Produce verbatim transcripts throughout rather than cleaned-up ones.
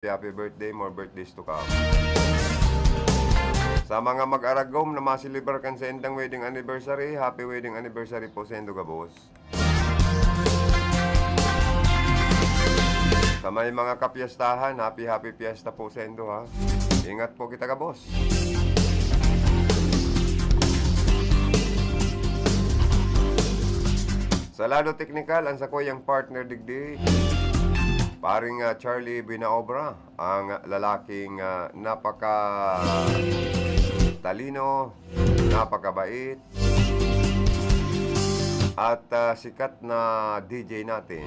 happy birthday, more birthdays to come. Sa mga mag-aragom na maselebrar kan saindang wedding anniversary, happy wedding anniversary po saindo gabos. Sa may mga kapiyestahan, happy, happy fiesta po saindo, ha. Ingat po kita gabos. Sa lado teknikal, ang sakuyang partner digdi, paring, ah, Charlie Binaobra, ang lalaking, ah, napakatalino, napakabait, at, ah, sikat na D J natin.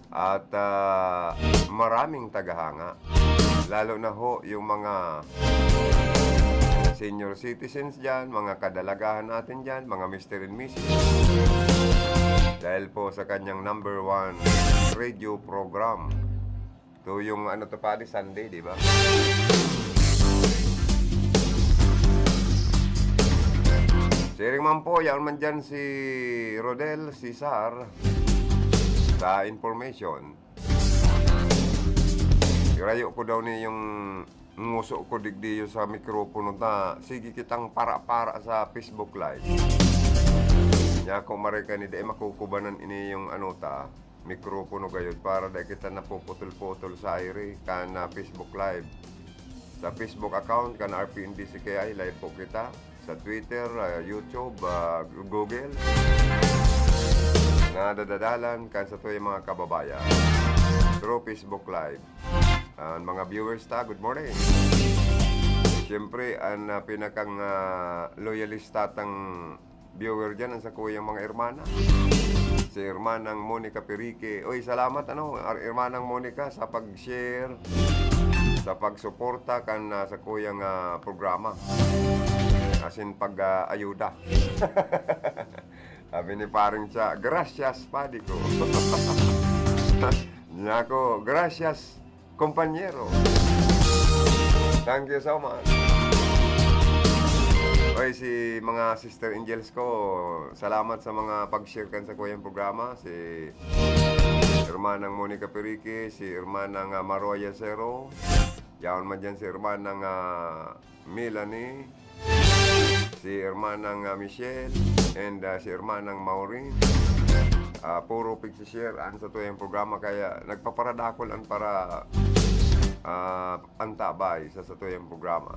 At, ah, maraming tagahanga. Lalo na ho yung mga senior citizens dyan, mga kadalagahan natin dyan, mga Mister and Missus. Dahil po sa kanyang number one radio program. Ito yung ano to, padi, Sunday, di ba? Siring man po, yaon man dyan si Rodel Cesar sa information. Irayo ko daw ni yung nguso ko digdi sa mikropono ta, sige kitang para-para sa Facebook Live. Nya ako maray kani, dai makukubanan ini yung ano ta, mikropono gayod para dai kita napuputol-putol sa aire kan, ah, Facebook Live. Sa Facebook account kan R P N D C K I, live po kita. Sa Twitter, ah, YouTube, ah, Google. Nadadadalan kan satuyang mga kababayan through Facebook Live. An mga viewers ta, good morning. Siyempre, an, ah, pinakang, ah, loyalista tang viewer dyan, ang sakuyang mga hermana. Si Hermanang Monica Perique. Oy, salamat, ano, Ar-, Hermanang Monica, sa pag-share, sa pagsuporta kan, ah, sakuyang, ah, programa. Asin pag, ah, ayuda. Sabi ni Paring Cha, "Gracias, padi ko." Nako, "Gracias, kompanyero." Thank you so much. Oy, si mga Sister Angels ko, salamat sa mga pag-share kan sakuyang programa. Si Hermanang Monica Perique, si Hermanang, ah, Maroya Cero. Yaon man dyan si Hermanang, ah, Melanie, si Hermanang, ah, Michelle, and, ah, si Hermanang Maureen. Ah, puro pigsi-share an satuyang programa, kaya nagpaparadakol an para, ah, antabay sa satuyang programa.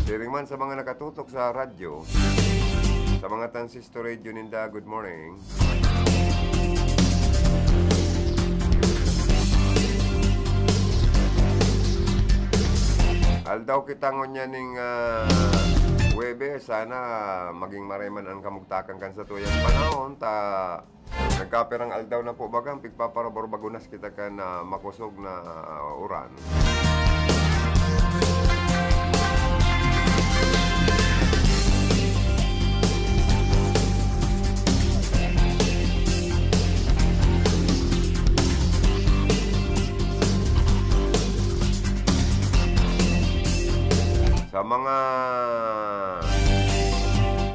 Siring man sa mga nakatutok sa radyo, sa mga transistor radio ninda, good morning. Aldaw kita ngunyan ning, ah, Huwebes. Sana maging maray man an kamugtakan kan satuyang panahon, ta nagkapirang aldaw na po bagang pigpaparabor bago nas kita kan, ah, makosog na, ah, uran. Sa mga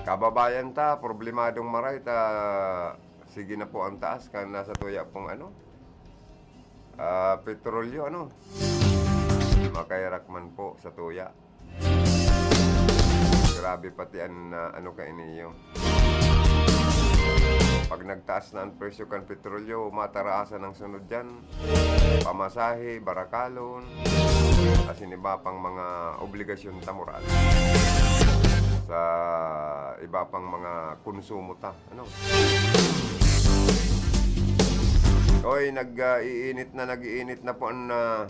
kababayan ta, problemadong maray ta, sige na po ang taas, kan nasa tuya pong ano, ah, petrolyo, ano? Makayarak man po sa tuya. Grabe pati an, ah, ano ka iniyo. Pag nagtaas na ang presyo kan petrolyo, mataraasan ang sunod diyan, pamasahe, barakalon, asin iba pang mga obligasyon ta moral sa iba pang mga konsumo ta, ano? Oy, nag, ah, iinit na, nag-iinit na po ang, ah,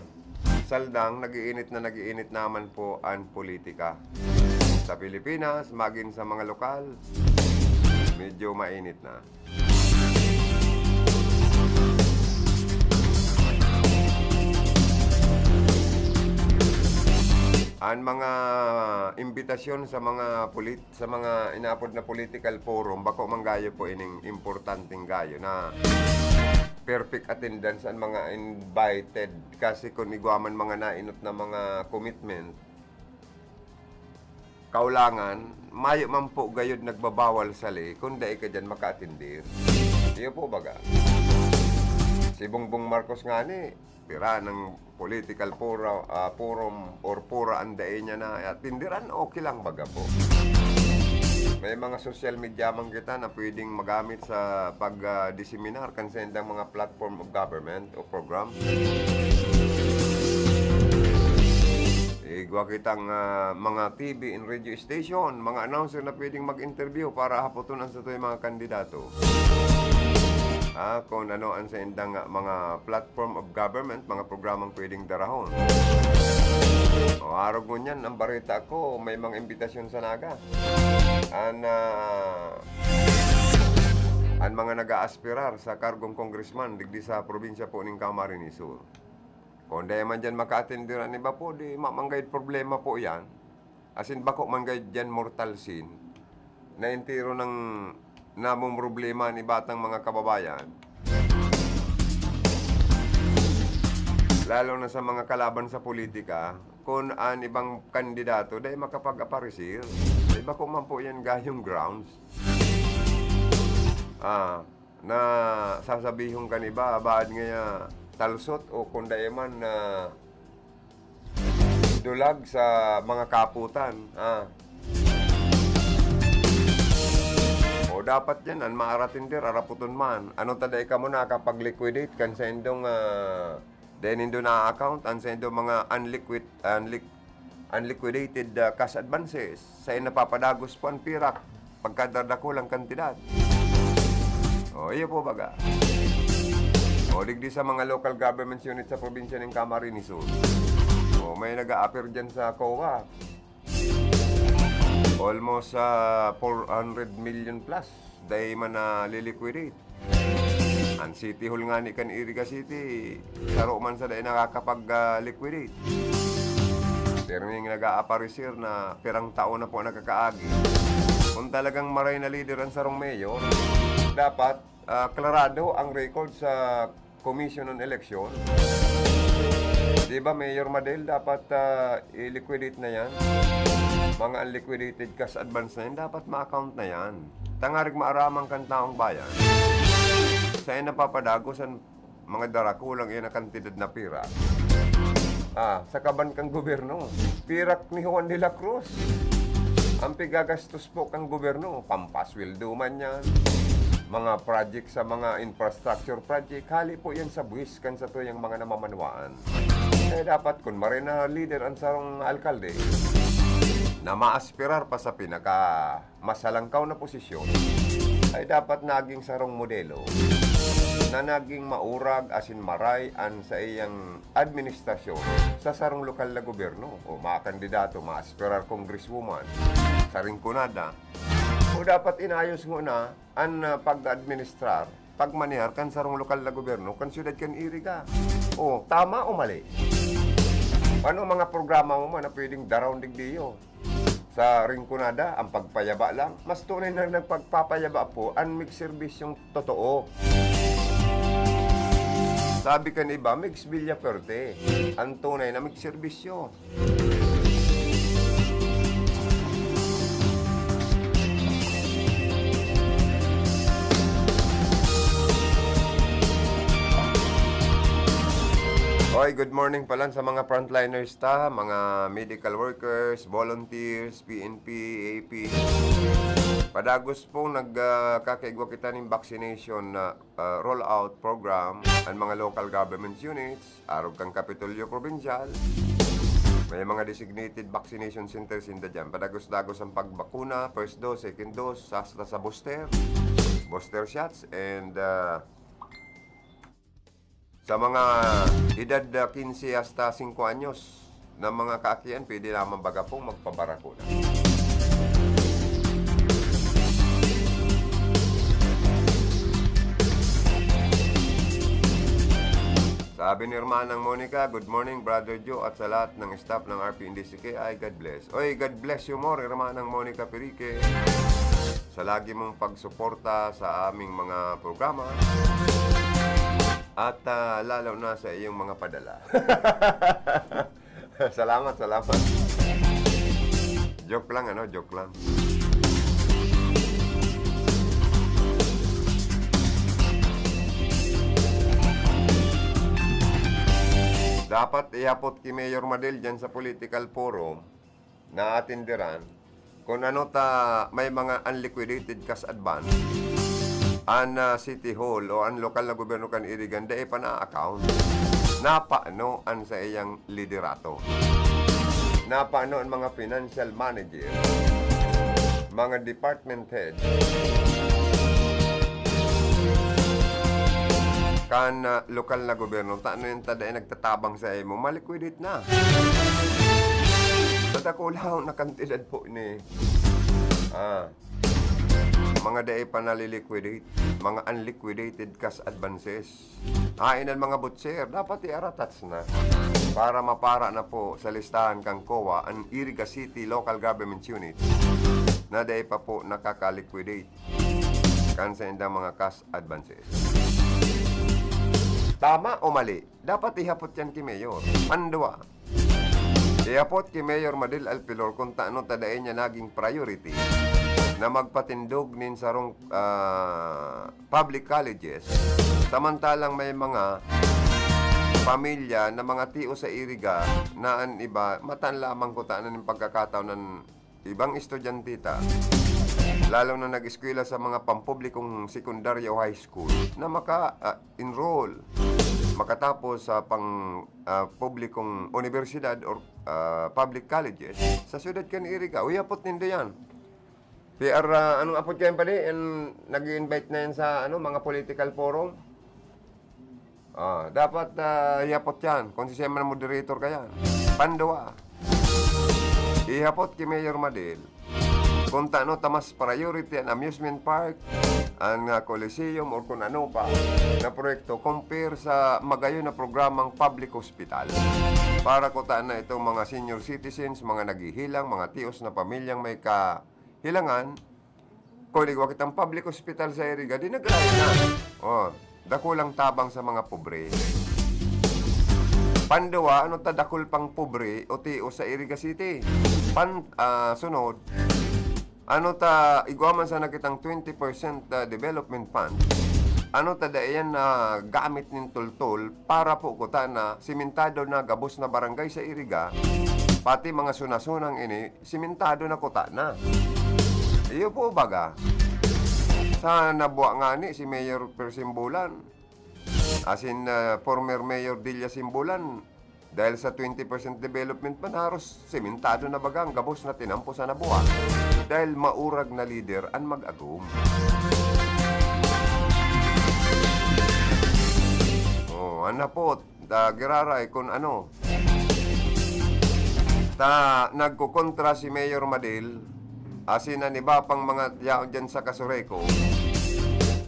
saldang, nag-iinit na, nag-iinit naman po ang politika. Sa Pilipinas, magin sa mga lokal, medyo mainit na. Ang mga imbitasyon sa mga polit-, sa mga inaapod na political forum, bako man gayo po ining importanteng gayo na perfect attendance ang mga invited. Kasi kung igwa man mga nainot na mga commitment, kaulangan, mayo man po gayod nagbabawal sa ley kung dai ka diyan maka-atender. Iyo po baga. Si Bongbong Marcos ngani, pira ng political pura, ah, forum or pura ang dai niya na atindiran, okay lang baga po. May mga social media man kita na pwedeng magamit sa pag, ah, diseminar kan saindang mga platform of government o program. Igwa kitang, ah, mga T V and radio station, mga announcer na pwedeng mag-interview para hapoton ang satoy mga kandidato. Ah, kung ano ang saindang, ah, mga platform of government, mga programang pwedeng darahon. O, arog ngunyan, ang bareta ko, may mga imbitasyon sa Naga. An, ah, an mga nag-aaspirar sa kargong congressman digdi sa probinsya po ning Camarines Sur. Kung dai man diyan maka-attend an iba po, di ma-, manggayod problema po yan. As in, bako man gayod diyan mortal sin na entero nang namomroblema an iba tang mga kababayan. Lalo na sa mga kalaban sa politika, kun an ibang kandidato dai makapag-aparecer, eh, bako man po yan gayong grounds. Ah, na sasabihon kan iba, baad ngaya talsot o kun dai man na dulag sa mga kaputan, ah. O dapat yan, an maaratinder, araputon man. Ano ta dai kamo nakapag-liquidate kan saindong, ah, dai nindo na-account, an saindong mga unliquid-, unliq-, unliquidated, ah, cash advances? Sain napapadagos po an pirak pagkadadakulang kantidad. O, iyo po baga. O, digdi sa mga local government unit sa probinsya nin Camarines Sur. O, may nag-a-appear dyan sa COA. Almost, ah, four hundred million plus. Dai man na-liquidate. An City Hall ngani kan Iriga City, saro man sa dai nakakapag, ah, liquidate. Pirming nag-aaparisir na pirang taon na po nakakaagi. Kung talagang maray na lider an sarong mayor, dapat, ah, klarado ang record sa Commission on Election. Di ba, Mayor Madel, dapat, ah, i-liquidate na yan? Mga unliquidated cash advance na yan, dapat ma-account na yan. Tangarig maaraman kan taong bayan. Sain napapadagos an mga darakulang iyan na kantidad na pira. Ah, sa kaban kan gobyerno, pirak ni Juan de la Cruz. Ang pigagastos po kan gobyerno, pampasweldo man yan, mga project sa mga infrastructure project, hali po yan sa buwis kan satuyang mga namamanwaan. Kaya dapat kun maray na lider an sarong alkalde na maaspirar pa sa pinaka masalangkaw na posisyon, ay dapat naging sarong modelo na naging maurag asin maray an saiyang administrasyon sa sarong lokal na gobyerno o mga kandidato, maaspirar congresswoman sa Rinconada. O dapat inayos ngona an, ah, pag-administrar, pagmanehar kan sarong lokal na gobyerno kan siyudad kan Iriga. O, tama o mali? Ano mga programa mo man na pwedeng daraw digdiyo? Sa Rinconada, ang pagpayaba lang. Mas tunay na nagpagpapayaba po an migserbisyong totoo. Sabi kan iba, migs Villafuerte. Ang tunay na migserbisyo. Oy, good morning pala sa mga frontliners ta, mga medical workers, volunteers, P N P, A P. Padagos pong nag, ah, kakaigwa kita ning vaccination na, ah, rollout program, ang mga local government units, arog kan Kapitolyo Probinsyal. May mga designated vaccination centers inda dyan. Padagos-dagos ang pagbakuna, first dose, second dose, hasta sa booster, booster shots, and, ah, sa mga edad, ah, quince hasta singko anyos na mga kaakian, pwede lamang baga pong magpabarakuna. Sabi ni Hermanang Monica, "Good morning, Brother Joe, at sa lahat ng staff ng R P N D C K I, God bless." Oy, God bless you more, Hermanang Monica Perique, sa lagi mong pagsuporta sa aming mga programa at, ah, lalo na sa iyong mga padala. Salamat, salamat. Joke lang, ano, joke lang. Dapat ihapot ki Mayor Madel dyan sa political forum na atinderan kung ano ta may mga unliquidated cash advance an, ah, City Hall o an lokal na gobyerno kan Iriga dai pa na-account. Napaano an saiyang liderato? Napaano an mga financial manager, mga department head kan, ah, lokal na gobyerno? Ta ano yan ta dai nagtatabang sa imo? Maliquidate na. Sa dakulahon na kantidad po ni, ah, mga dai pa naliliquidate, mga unliquidated cash advances. Hain an mga butcher, dapat i-aratats na para mapara na po sa listahan kan COA an Iriga City Local Government Unit na dai pa po nakaka-liquidate kan saindang mga cash advances. Tama o mali? Dapat ihapot yan ki Mayor. Pandua, ihapot ki Mayor Madel Alpilor kung tano ta dai niya naging priority na magpatindog nin sarong, ah, public colleges, samantalang may mga pamilya na mga tio sa Iriga na an iba, matan lamang kutana nin pagkakataon ng ibang estudyante ta, lalo na nag-eskwela sa mga pampublikong sekundarya o high school, na maka, ah, enroll, makatapos sa pang, ah, publikong unibersidad or, ah, public colleges sa siyudad kan Iriga. Uyapot nindo yan. P R, ah, anong apod kayan padi? Yan, nag-i-invite na yan sa, ano, mga political forum. Ah, dapat, ah, ihapot yan kung si Seman moderator ka yan. Pandua, ihapot ki Mayor Madel kung tano ta mas priority an amusement park, an, ah, Coliseum, or kung ano pa na proyekto compare sa magayon na programang public hospital para kutaan na itong mga senior citizens, mga naghihilang, mga tios na pamilyang may kahilangan. Kung igwa kitang public hospital sa Iriga, di naglain na. Oh, dakulang tabang sa mga pobre. Panduwa, ano ta dakul pang pobre o tios sa Iriga City? Pan, ah, sunod, ano ta, igwa man sana kitang twenty percent, ah, development fund. Ano ta dai yan na gamit nin tultol para po kuta na simentado na gabos na barangay sa Iriga, pati mga sunasunang ini, simentado na kuta na. Iyo po baga. Sa nabuwa ngani si Mayor Per Simbulan, asin, ah, former Mayor Delia Simbulan, dahil sa twenty percent development man, haros simentado na baga ang gabos na tinampo sa nabuwa. Dahil maurag na lider an mag-agom. Oh, an hapot, ta giraray kun ano. Ta nagkokontra si Mayor Madel, asin an iba pang mga yaon dyan sa Casureco,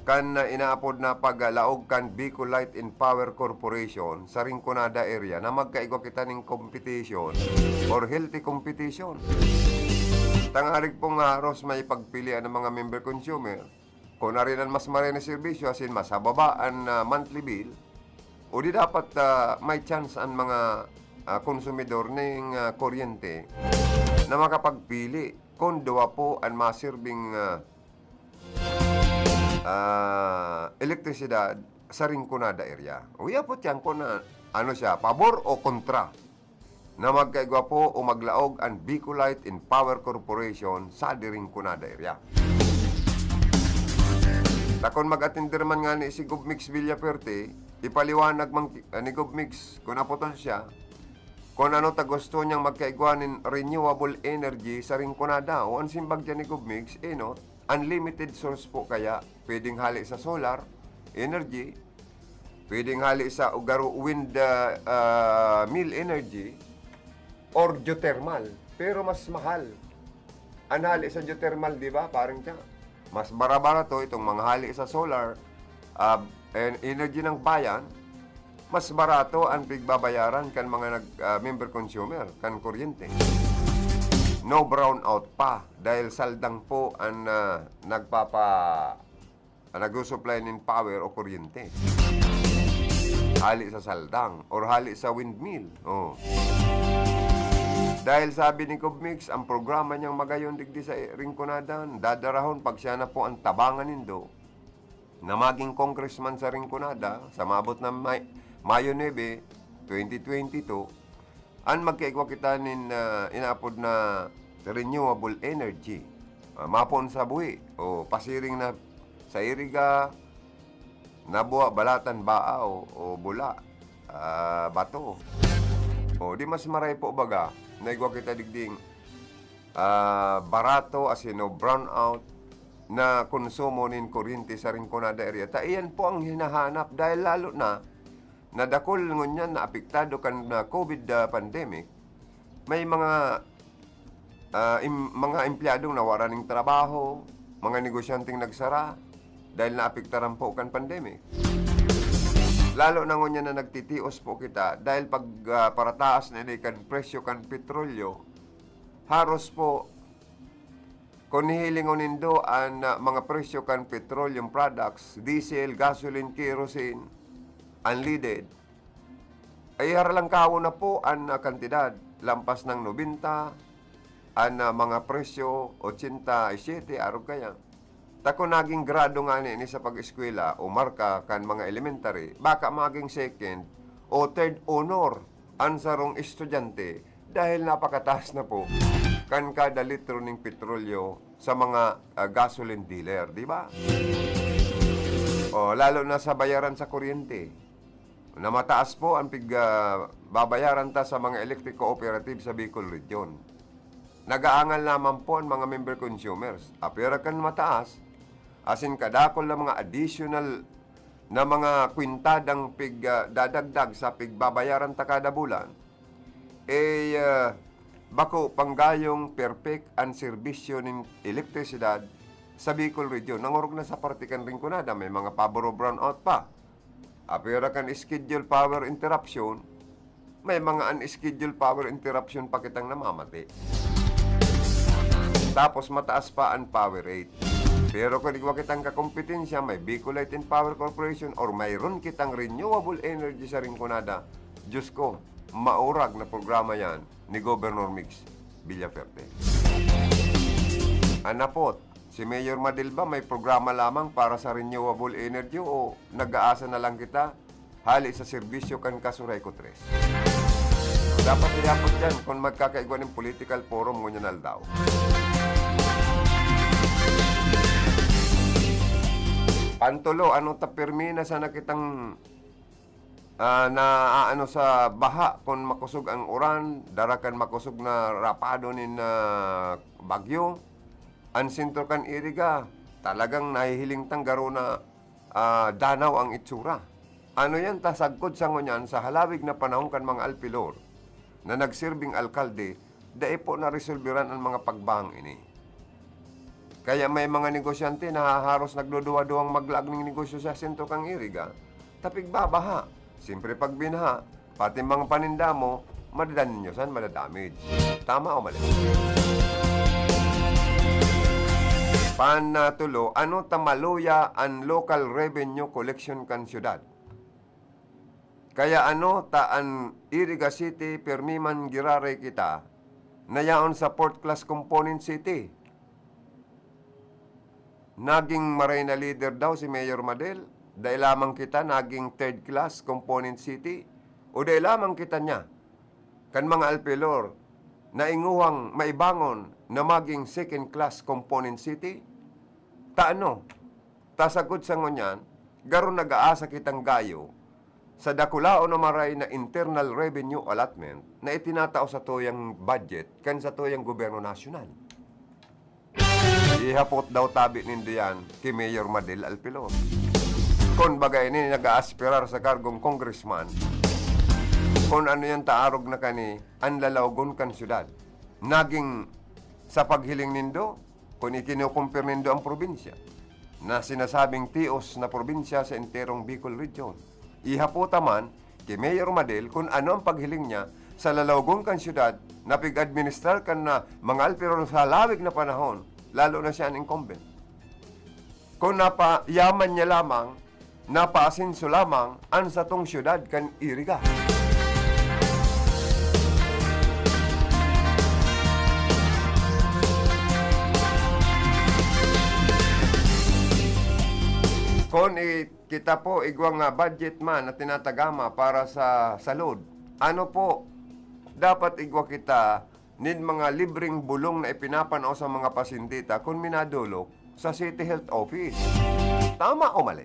kan, ah, inaapod na paglaog kan Bicol Light and Power Corporation sa Rinconada area na magkaigwa kita ning competition or healthy competition. Tangarig pong haros may pagpilian ng mga member consumer, kung ari an mas maray na serbisyo, asin mas hababa an, ah, monthly bill, o di dapat, ah, may chance an mga, ah, konsumidor ning, ah, kuryente na makapagpili kung duwa po an maserbing, ah, ah, elektrisidad sa Rinconada area. Uyapot yan kung, ah, ano siya, pabor o kontra na magkaigwa po o maglaog an Bicol Light and Power Corporation sa Rinconada area. Ta kun mag-atender man ngani si Gov Mix Villafuerte, ipaliwanag man ki-, ah, ni Gov Mix kun apoton siya, kun ano ta gusto niyang magkaigwa nin renewable energy sa Rinconada. O an simbag dyan ni Gov Mix, eh, no? Unlimited source po kaya. Pwedeng hali sa solar energy, pwedeng hali sa ugaro wind, ah, ah, mill energy, or geothermal. Pero mas mahal an hali sa geothermal, di ba, parang siya? Mas barabarato itong mga hali sa solar, ah, en-, energy ng bayan, mas barato ang pigbabayaran kan mga nag-, ah, member consumer, kan kuryente. No brownout pa, dahil saldang po ang, ah, nagpapa-, ang nagsusupply nin power o kuryente. Hali sa saldang or hali sa windmill. Oh. Dahil sabi ni Gov Mix, ang programa niyang magayon digdi sa Rinconada, dadarahon pag siya na po ang tabangan nindo, na maging congressman sa Rinconada, sa maabot na May-, Mayo nuebe, twenty twenty-two, an magkaigwa kita nin, ah, inaapod na renewable energy. Ah, mapon sa buhi o pasiring na sa iriga, nabuha, balatan, baa o, o bula, ah, bato. O di mas maray po baga, naigwa kita digding, ah, barato, asin o brownout na konsumo nin kuryente sa Rinconada area. Ta iyan po ang hinahanap dahil lalo na na dakul ngunyan na apektado kan, ah, COVID, ah, pandemic. May mga, ah, im-, mga empleyadong nawara ning trabaho, mga negosyanteng nagsara dahil naapektaran po kan pandemic. Lalo na ngunyan na nagtitios po kita dahil pag, ah, parataas na ini kan presyo kan petrolyo, haros po, kun hihilingon nindo an, ah, mga presyo kan petroleum products, diesel, gasoline, kerosene, unleaded, ay haralangkawon na po an, ah, kantidad. Lampas ng nobenta, an, ah, mga presyo, ochenta y siete, arog kaya. Ta kun naging grado ngani ini sa pag-eskwela o marka kan mga elementary, baka maging second o third honor an sarong estudyante dahil napakataas na po kan kada litro ning petrolyo sa mga, ah, gasoline dealer, di ba? O, lalo na sa bayaran sa kuryente, na mataas po ang pig-, ah, babayaran ta sa mga electric cooperative sa Bicol Region. Nag-aangal lamang po ang mga member consumers. Apwera kan mataas, asin kadakul na mga additional na mga kwintadang pig-, ah, dadagdag sa pigbabayaran ta kada bulan, eh, ah, bako panggayong perfect an serbisyo nin elektrisidad sa Bicol Region. Nangorog na sa parte kan Rinconada, may mga pabor o brownout pa. Apwera kan schedule power interruption, may mga unscheduled power interruption pa kitang namamati. Tapos mataas pa an power rate. Pero kun igwa kitang kakompetensya, may Bicol Light and Power Corporation or mayroon kitang renewable energy sa Rinconada, Diyos ko, maurag na programa yan ni Governor Migs Villafuerte. An napot, si Mayor Madel ba may programa lamang para sa renewable energy o nag-aasa na lang kita hali sa serbisyo kan Kasureco tres? Dapat ihapot yan kun magkakaigwa nin political forum ngunyan aldaw. Pantulo, ano ta pirmi na sana kitang, ah, naaano sa baha kun makosog ang uran, dara kan makosog na rapado nin, ah, bagyo? An sentro kan Iriga, talagang nahihiling tang garo na, ah, danaw ang itsura. Ano yan ta sagkod sa ngunyan sa halawig na panahon kan mga Alpilor na nagsirbing alkalde, dai po naresolberan an mga pagbahang ini. Kaya may mga negosyante na haharos nagduduwa-duwang maglaag ning negosyo sa sentro kan Iriga, ta pigbabaha. Siyempre, pag binaha, pati mga paninda mo, madadaniyosan, madadamage. Tama o mali? Panatulo, ano ta maluya an local revenue collection kan syudad? Kaya ano ta an Iriga City, pirmi man giraray kita, na yaon sa fourth class component city? Naging maray na leader daw si Mayor Madel, dai lamang kita naging third class component city, o dai lamang kita niya, kan mga Alpilor, na inguhang maibangon na maging second class component city? Ta ano? Ta sagkod sa ngunyan, garo nag-aasa kitang gayo sa dakulaon na maray na internal revenue allotment na itinatao sa tuyang budget kan sa tuyang gobyerno nasyonal. Ihapot daw tabi nindo yan ki Mayor Madel Alpilor. Kun baga ini nag-aaspirar sa kargong congressman, kun ano yan ta arog na kani an lalaogon kan syudad. Naging sa paghiling nindo, kun ikinukumpir nindo ang probinsya, na sinasabing tios na probinsya sa enterong Bicol Region, ihapot ta man ki Mayor Madel kun ano an paghiling niya sa lalaogon kan syudad na pig-administrar kan na mga Alpilor sa halawig na panahon, lalo na siya an incumbent. Kun napayaman niya lamang, napaasenso lamang an satong syudad kan Iriga. Kun i-, kita po igwa nga budget man na tinatagama para sa salud, Ano po, dapat igwa kita nin mga libreng bulong na ipinapanao sa mga pasyente ta kun minadolok sa City Health Office. Tama o mali?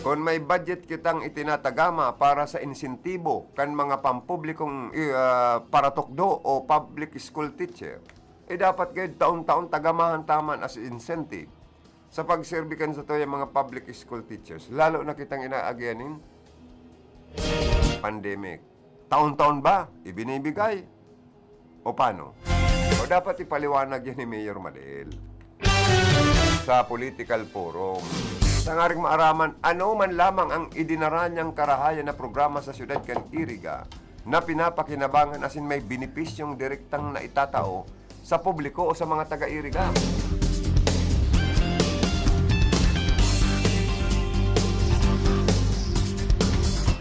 Kun may budget kitang itinatagama para sa insentibo kan mga pampublikong, ah, paratukdo o public school teacher, eh, dapat gayud taon-taon tagamahan ta man as incentive sa pagserbi kan satuyang mga public school teachers, lalo na kitang inaagihan nin pandemic. Taon-taon ba ibinibigay? O paano? O dapat ipaliwanag yan ni Mayor Madel sa political forum. Tangaring maaraman, ano man lamang ang idinara niyang karahayan na programa sa siyudad kan Iriga na pinapakinabangan asin may benepisyong direktang naitatao sa publiko o sa mga taga-Iriga.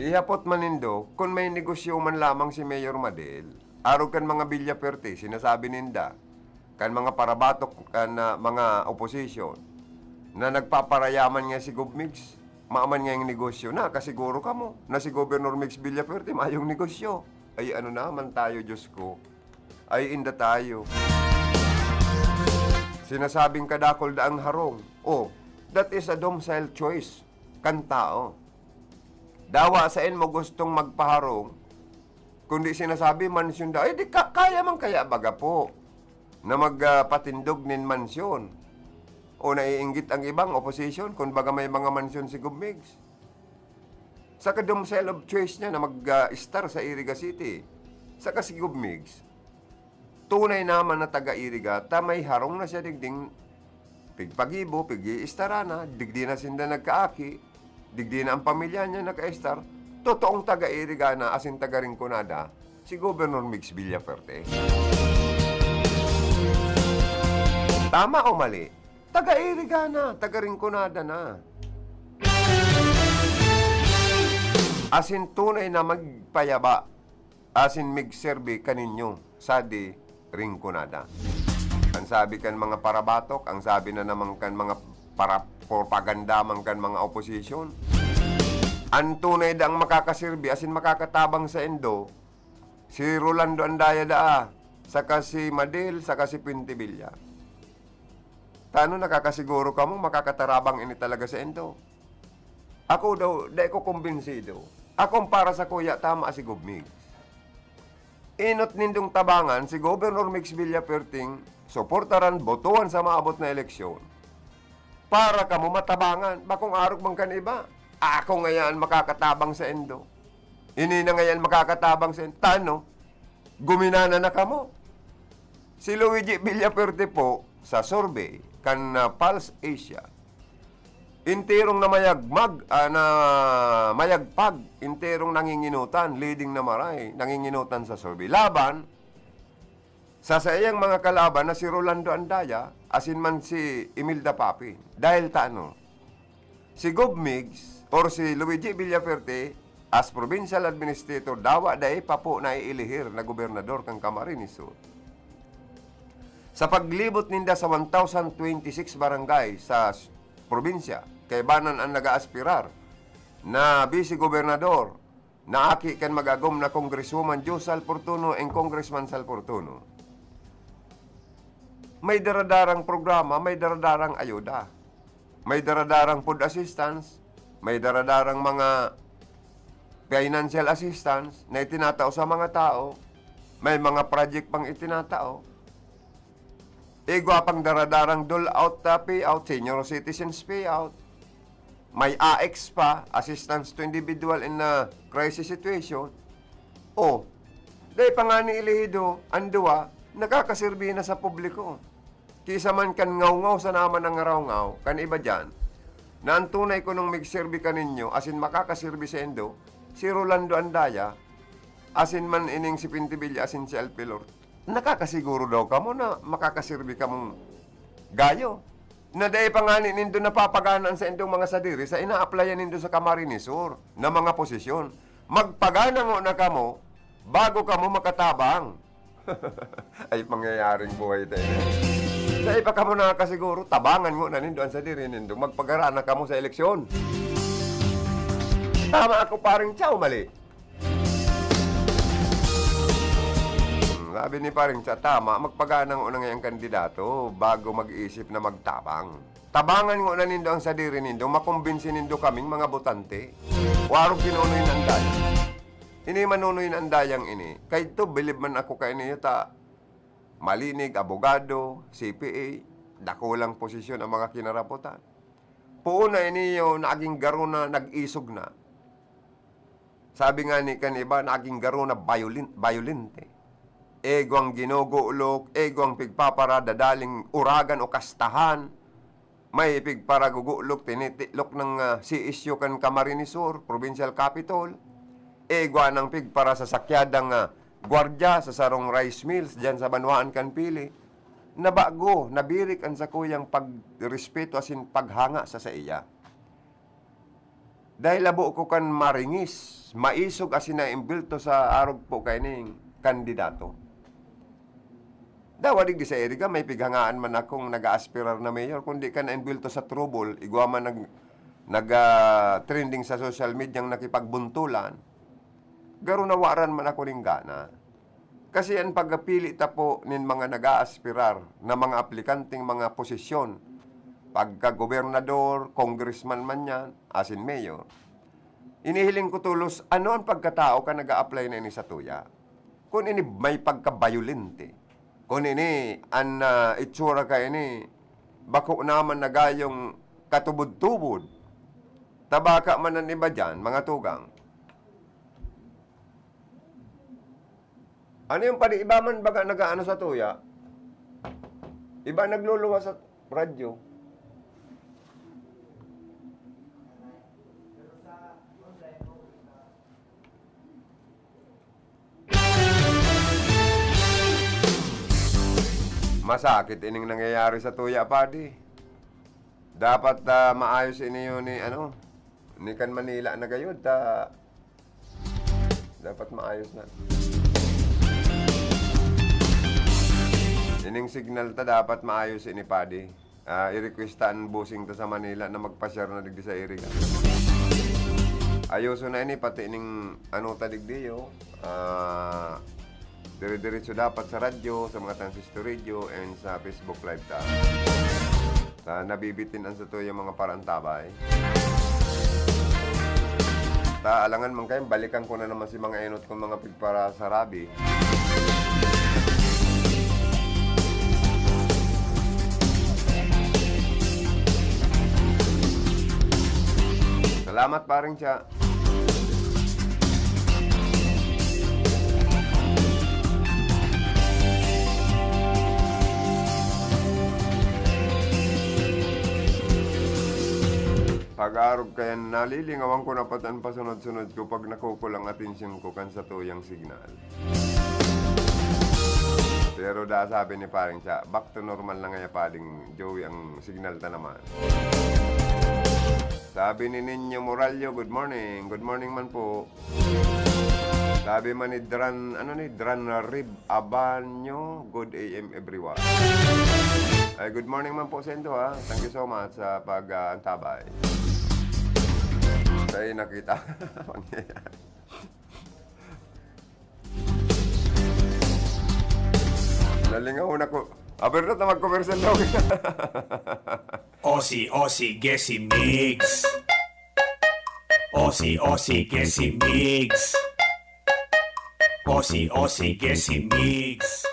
Ihapot man nindo kun may negosyo man lamang si Mayor Madel, arog kan mga Villaferte, sinasabi ninda, kan mga parabatok, kan, ah, mga opposition, na nagpaparayaman nga si Gov Migs, maman nga yung negosyo na, kasiguro kamo, na si Governor Migs Villaferte, mayong negosyo. Ay, ano naman tayo, Diyos ko? Ay, inda tayo. Sinasabing kadakol daang harong. Oh, that is a domicile choice kan tao. Dawa saen mo gustong magpaharong, kundi sinasabi, mansyon daw. Eh, di ka, kaya man kaya baga po na mag, ah, patindog nin mansyon? O naiinggit ang ibang opposition kung baga may mga mansyon si Gov Migs? Sa ka-domicile of choice niya na mag, ah, estar sa Iriga City. Saka si Gov Migs, tunay naman na taga-Iriga, ta may harong na siya digding pigpagibo, pig-iistara na, digdi na sinda nagkaaki, digdi na ang pamilya niya nakaistar, totoong taga-Iriga na asin taga-Rinconada, si Governor Migs Villaferte. Tama o mali? Taga-Iriga na, taga-Rinconada na. Asin tunay na magpayaba asin migserbi kaninyo sa di Rinconada. Ang sabi kan mga parabatok, ang sabi na naman kan mga para-, propaganda man kan mga opposition, an tunay daang makakaserbi asin makakatabang saindo, si Rolando Andaya daa, saka si Madel, saka si Fuentebella. Tano nakakasiguro kamo makakatarabang ini talaga saindo? Ako daw, dai ko kumbinsido. Akong para sakuya, tama si Gov Migs. Enot nindong tabangan si Governor Migs Villafuerte, suportaran, botohan sa maabot na eleksyon. Para kamo matabangan, bakong arog man kan iba. Ako ngayan makakatabang saindo. Ini na ngayan makakatabang saindo. Tano, guminana na kamo. Si Luigi Villafuerte po, sa survey kan, ah, Pulse Asia, enterong namayagmag, ah, namayagpag, enterong nanginginutan, leading na maray, nanginginutan sa survey. Laban sa saiyang mga kalaban na si Rolando Andaya, asin man si Imelda Papin. Dahil ta ano, si Gov Migs or si Luigi Villafuerte, as provincial administrator, dawa dai pa po naiilihir na gobernador kan Camarines Sur. Sa paglibot ninda sa one thousand twenty-six barangay sa s-, probinsya, kaibanan ang nag-aaspirar na vice-gobernador na aki kan mag-agom na Congresswoman Josa Alportuno and Congressman Sal Fortuno. May daradarang programa, may daradarang ayuda. May daradarang food assistance, may daradarang mga financial assistance na itinatao sa mga tao, may mga project pang itinatao. Igwa pang daradarang dole out, ah, payout, senior citizens payout. May A X pa, assistance to individual in a crisis situation. O, dai pa ngani ilihido an duwa, nakakaserbi na sa publiko. Kisa man kan ngaw-ngaw sana man an ngaraw-ngaw kan iba diyan, na an tunay kunong migserbi kaninyo asin makakaserbi saindo, si Rolando Andaya, asin man ining si Fuentebella asin si Alpilor. Nakakasiguro daw kamo na makakaserbi kamong gayo, na dai pa ngani nindo napapagana an saindong mga sadiri sa inaaplayan nindo sa Camarines Sur na mga posisyon. Magpagana ngona kamo bago kamo makatabang. Ay, pangyayaring buhay tayo na. Dai pa kamo nakakasiguro, tabangan ngona nindo an sadiri nindo. Magpagana na kamo sa eleksyon. Tama ako, Paring Cha, o mali? Hmm, sabi ni Paring Cha, tama, magpagana ngona ngayang kandidato bago mag-isip na magtabang. Tabangan ngona nindo ang sadiri nindo, makumbinsi nindo kaming mga botante. Warog kinunoy na andaya. Ini manunoy na andayang ini. Kaidto, bilib man ako kaini, ta malinig, abogado, C P A, dakulang posisyon ang mga kinarapotan. Poon na ini yung naging garo na, nag-isog na. Sabi nga ni kan iba, naging garo na violin-, violente. Egwang ginugulok, egwang pigpapara, dadaling uragan o kastahan. May pigparagugulok, tinitiklok ng, ah, C S U kan Camarines Sur, Provincial Capitol. Egwa ng pigpara sa sakyadang, ah, gwardiya sa sarong rice mills diyan sa banwaan kan Pili. Nabago, nabirik an sakuyang pagrespeto asin paghanga sa saiya. Dahil labo ko kan maringis, maisog asin naimbulto sa arog po kaining kandidato. Dawa digdi sa Iriga, may pighangaan man akong nag-aaspirar na mayor, kundi kan naimbulto sa trouble, igwa man nag-, nag, ah, trending sa social media ang nakipagbuntulan. Garo nawaran man ako ning gana. Kasi an pagkapili ta po nin mga nag-aaspirar na mga aplikanteng mga posisyon, pagka gobernador, congressman man yan, asin mayor, inihiling ko tolos, ano an pagkatao kan nag-a-apply na ini satuya? Kun ini may pagkabayolente, kun ini an, ah, itsura kaini, bako naman na gayong katubod-tubod, ta baka man an iba diyan, mga tugang. Ano yung padi-, iba man baga nag-aano satuya? Iba nagluluwas sa radyo. Masakit ining nangyayari satuya, padi. Dapat, ah, maayos ini yun ni, ano, ni kan Manila na gayud, ta dapat maayos na. Ining signal ta dapat maayos ini, padi. Ah, i-request ta an bossing ta sa Manila na magpa-share na digdi sa Iriga. Ayoso na ini, pati ning ano ta digdi, oh. Ah, dire-diretso dapat sa radyo, sa mga transistor radio, and sa Facebook Live ta. Ta nabibitin an satuyang mga paraantabay. Ta alangan man kayo, balikan ko na naman si mga enot kong mga pigparasarabi. Salamat, Paring Cha. Pag-arog kayan, nalilingawan ko na pati an pasunod-sunod ko pag nakukulang atensyon ko kan satuyang signal. Pero da, sabi ni Paring Cha, back to normal na ngaya, Pading Joey, ang signal ta naman. Sabi ni Ninyo Morallo, "Good morning." Good morning man po. Sabi man ni Dran, ano ni, Dran Rib Abanyo, "Good A M everyone." Ay, good morning man po sa indo, ha. Thank you so much sa pag, ah, antabay. Sa nakita. Nalingaw na ko. Aber na ta magkomersyal daw. Osi, osi, gesi, mix. Osi, osi, gesi, mix. Osi, osi, gesi, mix.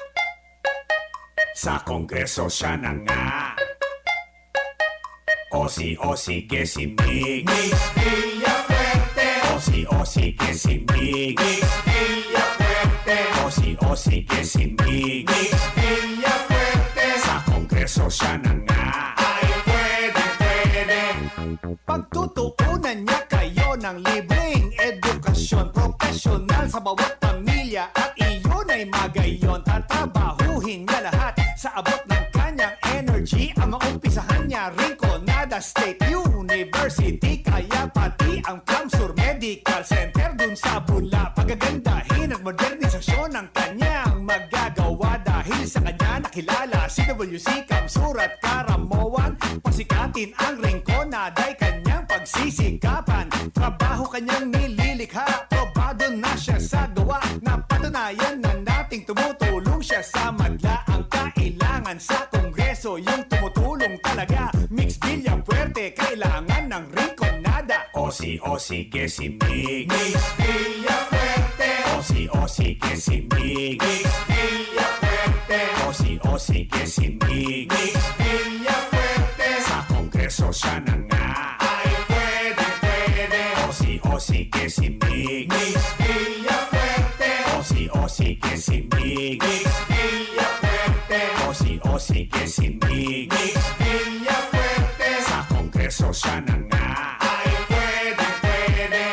Sa Kongreso siya na nga. Osi, osi, gesi, mix. Mix Villafuerte. Osi, osi, gesi, mix. Mix Villafuerte. Osi, osi, gesi, mix. Mix Villafuerte. Sa Kongreso siya na nga. Ay, pwede, pwede. Pagtutuunan niya kayo ng libreng edukasyon, profesional sa bawat pamilya, at iyon ay magayon. Tatrabahuhin niya lahat sa abot ng kanyang energy. Ang maumpisahan niya, Rinconada State University, kaya pati ang CamSur Medical Center dun sa Bula. Pagagandahin at modernisasyon ang kanyang magagawa. Dahil sa kanya nakilala si W C, CamSur at Caramoan. Pasikatin ang Rinconada ay kanyang pagsisikapan. trabaho kanyang nililikha, probado na siya sa gawa. Napatunayan na nating tumutulong siya sa madla. Ang kailangan sa Kongreso, yung tumutulong talaga. Migs Villafuerte, kailangan ng Rinconada. O si, o si, que si Migs. Migs Villafuerte. O si, o si, que si Migs. Migs Villafuerte. O si, o si, que si Migs. Migs Villafuerte. Sa Kongreso siya na nga. Ay, pwede, pwede. O si, o si, que si Migs. Migs Villafuerte. O si, o si, que si Migs. Migs Villafuerte. O si, o si, que si Migs. Migs Villafuerte. Sa Kongreso siya na nga. Ay, pwede, pwede.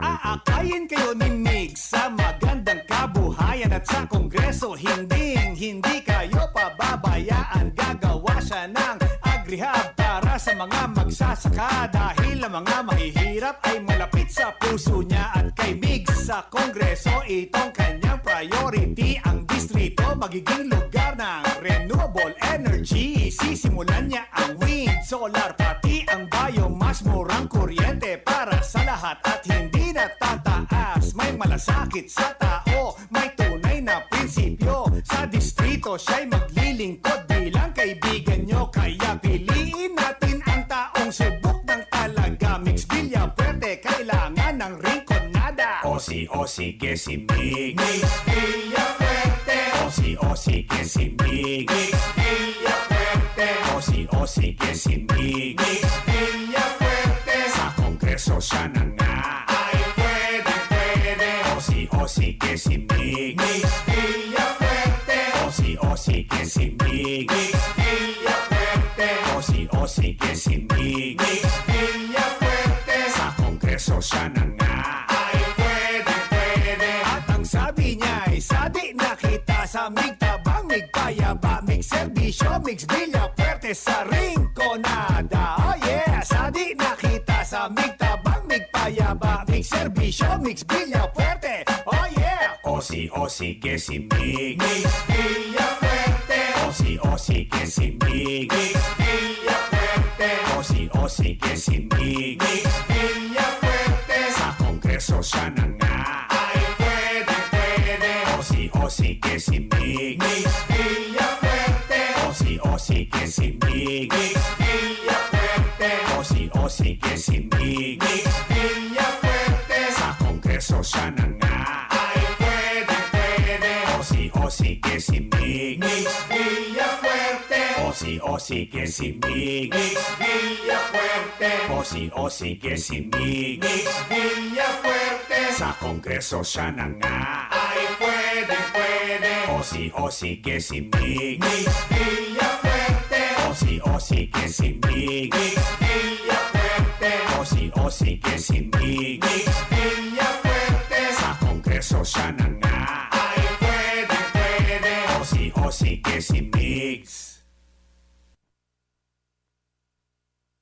Aakayin kayo ni Migs sa magandang kabuhayan at sa Kongreso, hinding-hindi kayo pababayaan. Gagawa siya ng agrihab para sa mga magsasaka, dahil ang mga mahihirap ay malapit sa puso niya. At kay Migs sa Kongreso, itong kanyang priority. Ang distrito magiging lugar ng renewable energy. Sisimulan niya ang wind, solar, pati ang biomass. Murang kuryente para sa lahat at hindi natataas. May malasakit sa tao, may tunay na prinsipyo. Sa distrito siya'y maglilingkod bilang kaibigan nyo. Kaya piliin natin ang taong subok ng talaga. Migs Villafuerte, kailangan ng Rinconada. O si, o si, que si Migs. Migs Villafuerte. O si, o si, que si Migs. Migs Villafuerte. O si, o si, que si Migs. Migs Villafuerte. Sa Kongreso siya na nga. Ay, pwede, pwede. O si, o si, que si Migs. Migs Villafuerte. O si, o si, que si Migs. Migs Villafuerte. O si, o si, que si Migs. Migs Villafuerte. Sa Kongreso siya na nga. Ay, pwede, pwede. At ang sabi niya ay, sadi na kita sa Migs Tabang, Migs Payaba, Migs Serbisyo, Migs Villafuerte sa Rinconada. Oh yeah! Sadi na kita sa Migs Tabang, Migs Payaba, Migs Serbisyo, Migs Villafuerte. Oh yeah! O si, o si, que si Migs. Migs Villafuerte. O si, o si, que si Migs. Migs Villafuerte. O si, o si, que si Migs. Migs Villafuerte. Sa Kongreso siya na nga. Ay, pwede, pwede. O si, o si, que si Migs. Migs Villafuerte. O si, o si, que si Migs. Migs Villafuerte. O si, o si, que si Migs. Migs Villafuerte. Sa Kongreso siya na nga. Ay, pwede, pwede. O si, o si, que si Migs. Migs Villafuerte. O si, o si, que si Migs. Migs Villafuerte. O si, o si, que si Migs. Migs Villafuerte. Sa Kongreso siya na nga. Ay, pwede, pwede. O si, o si, que si Migs. Migs Villafuerte. O si, o si, que si Migs. Migs Villafuerte. O si, o si, que si Migs. Migs Villafuerte. Sa Kongreso siya na nga. Ay, pwede, pwede. O si, o si, que si Migs.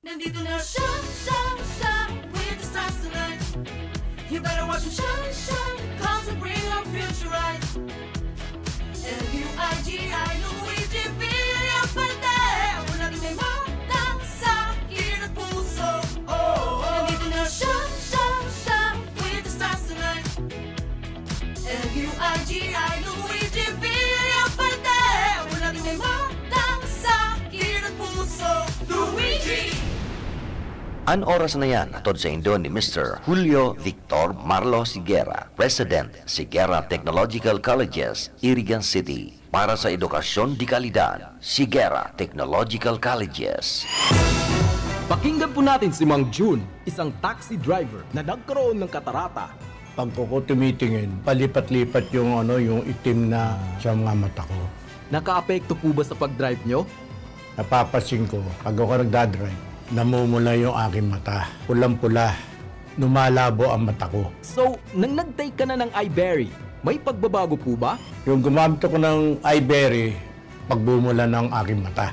Nandito na siya, siya, siya, with the stars tonight. You better watch him shine, shine, 'cause he'll bring our future right. L U I G I, Luigi Villafuerte. Ako lagi may matang sa kilid at puso. Oh, oh. Nandito na siya, siya, siya, with the stars tonight. L U I G I, Luigi Villafuerte. Ako lagi may matang sa kilid at puso. Luigi! An oras na yan, hatod saindo ni Mister Julio Victor Marlo Siguera, President, Siguera Technological Colleges, Irigan City. Para sa edukasyon de kalidad, Siguera Technological Colleges. Pakinggan po natin si Mang Jun, isang taxi driver na nagkaroon ng katarata. Pag ako tumitingin, palipat-lipat yung, ano, yung itim na sa mga mata ko. Nakaapekto po ba sa pag-drive nyo? Napapansin ko, pag ako nagdadrive, namumula yung aking mata. Pulang-pula. Lumalabo ang mata ko. So, nang nag-take ka na ng Iberry, may pagbabago po ba? Yung gumamit ako ng Iberry, pagmumula ng aking mata.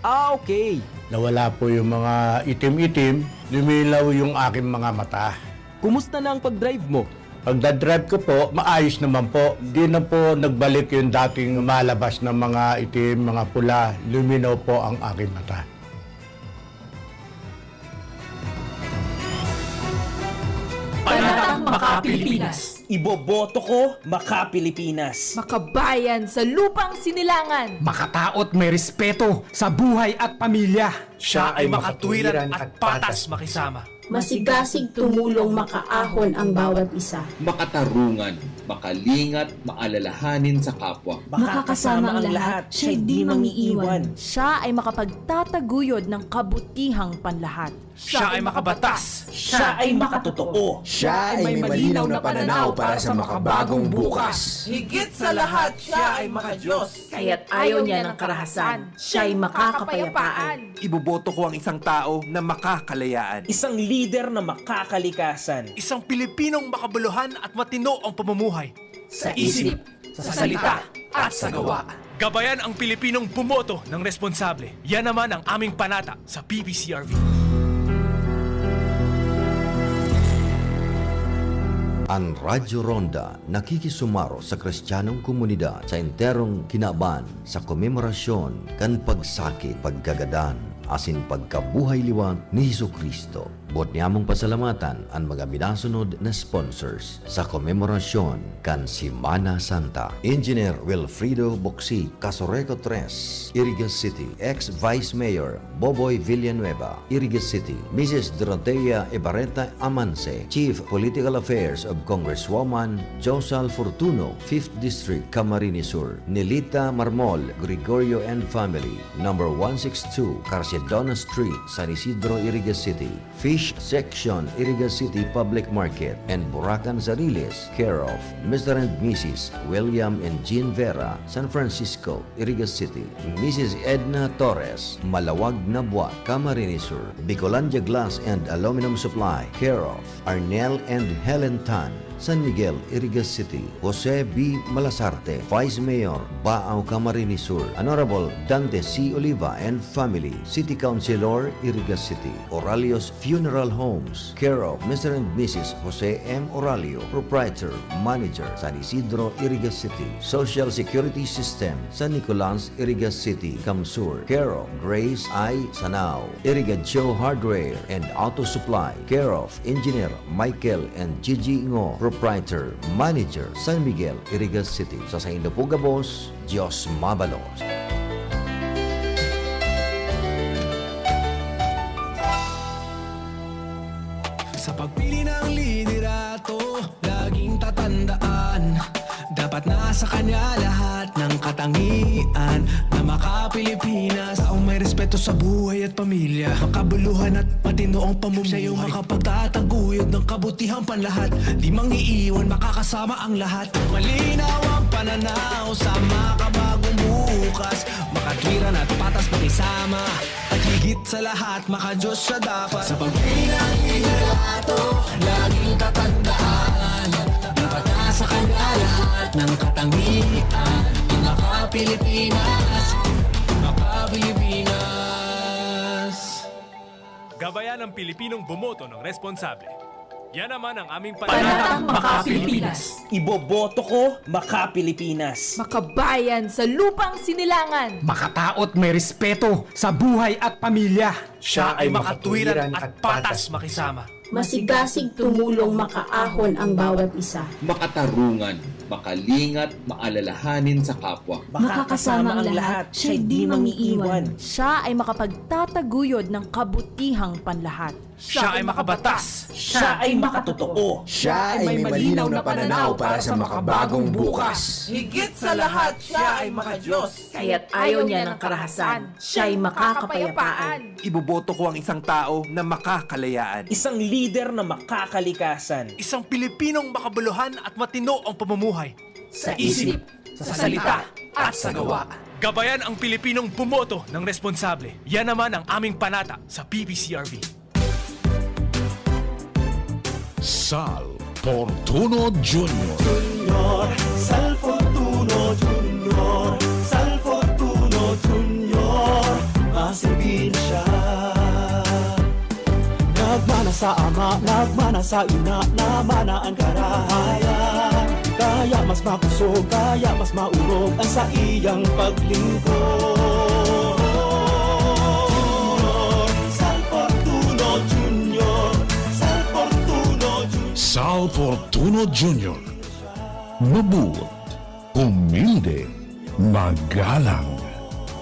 Ah, okay. Nawala po yung mga itim-itim, lumilaw yung aking mga mata. Kumusta na ang pag-drive mo? Pagdadrive ko po, maayos naman po. Di na po nagbalik yung dating lumalabas ng mga itim, mga pula. Luminaw po ang aking mata. Makapilipinas. Iboboto ko, Makapilipinas. Makabayan sa lupang sinilangan. Makataot, may respeto sa buhay at pamilya. Siya ay makatwiran at patas makisama. Masigasig tumulong, makaahon ang bawat isa. Makatarungan, makalingat, maalalahanin sa kapwa. Makakasama ang lahat, siya'y di mangiiwan. Siya ay makapagtataguyod ng kabutihang panlahat. Siya ay makabatas. Siya ay makatotoo. Siya ay may malinaw na pananaw para sa makabagong bukas. Higit sa lahat, siya ay makadiyos. Kaya't ayaw niya ng karahasan. Siya'y makakapayapaan. Iboboto ko ang isang tao na makakalayaan. Isang lider na makakalikasan. Isang Pilipinong makabuluhan at matino ang pamumuhay. Sa isip, sa salita, at sa gawa. Gabayan ang Pilipinong bumoto ng responsable. Yan naman ang aming panata sa P P C R V. An Radyo Ronda nakikisumaro sa Kristiyanong komunidad sa enterong kinaban sa komemorasyon kan pagsakit, pagkagadan, asin pagkabuhay liwat ni Jesu-Cristo. Boot niamong pasalamatan an mga minasunod na sponsors sa komemorasyon kan Semana Santa: Engineer Wilfrido Boksi, Casureco tres, Iriga City, ex-Vice Mayor Boboy Villanueva, Iriga City, Missus Dorotea Ebareta Amanse, Chief Political Affairs of Congresswoman Josal Fortuno, Fifth District, Camarines Sur, Nelita Marmol, Gregorio and family, number one six two, Carsedona Street, San Isidro, Iriga City, Fish Section, Iriga City Public Market, and Buracan Sariles, care of Mister and Missus William and Jean Vera, San Francisco, Iriga City, Missus Edna Torres, Malawag na Buwak, Camarines Sur, Bicolandia Glass and Aluminum Supply, care of Arnel and Helen Tan, San Miguel, Iriga City, Jose B. Malasarte, Vice Mayor, Baao, Camarines Sur, Honorable Dante C. Oliva and family, City Councilor, Iriga City, Oralio's Funeral Homes, care of Mister and Missus Jose M. Oralio, Proprietor, Manager, San Isidro, Iriga City, Social Security System, San Nicolas, Iriga City, CamSur, care of Grace I. Sanao, Iriga Joe Hardware and Auto Supply, care of Engineer Michael and Gigi Ngo, Proprietor, Manager, San Miguel, Iriga City. Sa saindo po gabos, Diyos mabalos. Sa pagpili ng liderato, laging tatandaan, dapat nasa kanya lahat ng katangian na maka-Pilipinas. Taong may respeto sa buhay at pamilya, makabuluhan at matino ang pamumuhay. Siya yung makapagtataguyod ng kabutihang panlahat. Di mangiiwan, makakasama ang lahat. Malinaw ang pananaw sa makabagong bukas, makatwiran at patas makisama. At higit sa lahat, makadiyos siya dapat. Sa pagpili ng liderato, laging tatandaan, dapat nasa kanya lahat ng katangian. Maka-Pilipinas, maka-Pilipinas. Gabayan ang Pilipinong bumoto ng responsable. Yan naman ang aming panata. Panatang Makapilipinas. Iboboto ko, Makapilipinas. Makabayan sa lupang sinilangan. Makataot, may respeto sa buhay at pamilya. Siya ay makatwiran at patas makisama. Masigasig tumulong, makaahon ang bawat isa. Makatarungan, makalingat, maalalahanin sa kapwa. Makakasama ang lahat, siya'y di mangiiwan. Siya ay makapagtataguyod ng kabutihang panlahat. Siya ay makabatas. Siya ay makatotoo. Siya ay may malinaw na pananaw para sa makabagong bukas. Higit sa lahat, siya ay makadiyos. Kaya't ayaw niya ng karahasan. Siya'y makakapayapaan. Iboboto ko ang isang tao na makakalayaan. Isang lider na makakalikasan. Isang Pilipinong makabuluhan at matino ang pamumuhay. Sa isip, sa salita, at sa gawa. Gabayan ang Pilipinong bumoto ng responsable. Yan naman ang aming panata sa P P C R V. Sal Fortuno Junior. Junior, Sal Fortuno Junior, Sal Fortuno Junior, maserbin siya. Nagmana sa ama, nagmana sa ina, namana an karahayan. Kaya mas makusog, kaya mas maurog an saiyang paglingkod. Sal Fortuno Junior, Sal Fortuno Junior. Sal Fortuno Junior. Mabuot, humilde, magalang,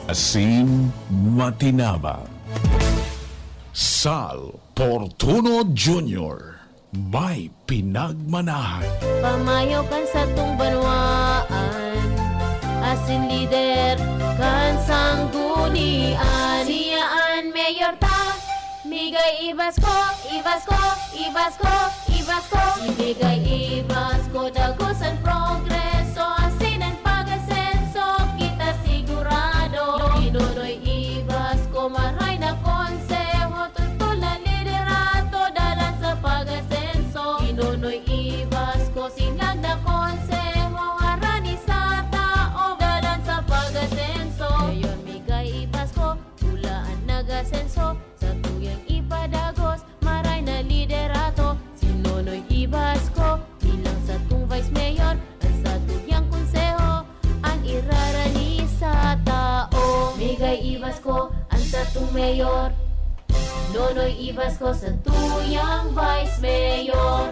asin matinabang. Sal Fortuno Junior. May pinagmanahan. Pamayo kan satong banwaan, asin lider kan sanggunian. Siya an mayor ta, migay i-basko, i-basko, i-basko, i-basko. Migay i-basko, dagos an progreso, asin an pag-asenso, kita sigurado. Kinonoy i-basko, maray na konseho, toltol na liderato, dalan sa pag-asenso. Kinonoy i-basko, sinag na konseho, harani sa tao, dalan sa pag-asenso. Mayor, migay i-basko, pula an nag-asenso, satuyang ipadagos, maray na liderato. Si Nonoy i-basko, bilang satong vice mayor, an satuyang konseho, an irarani sa tao. Migay i-basko, an satong mayor. Nonoy i-basko, satuyang vice mayor.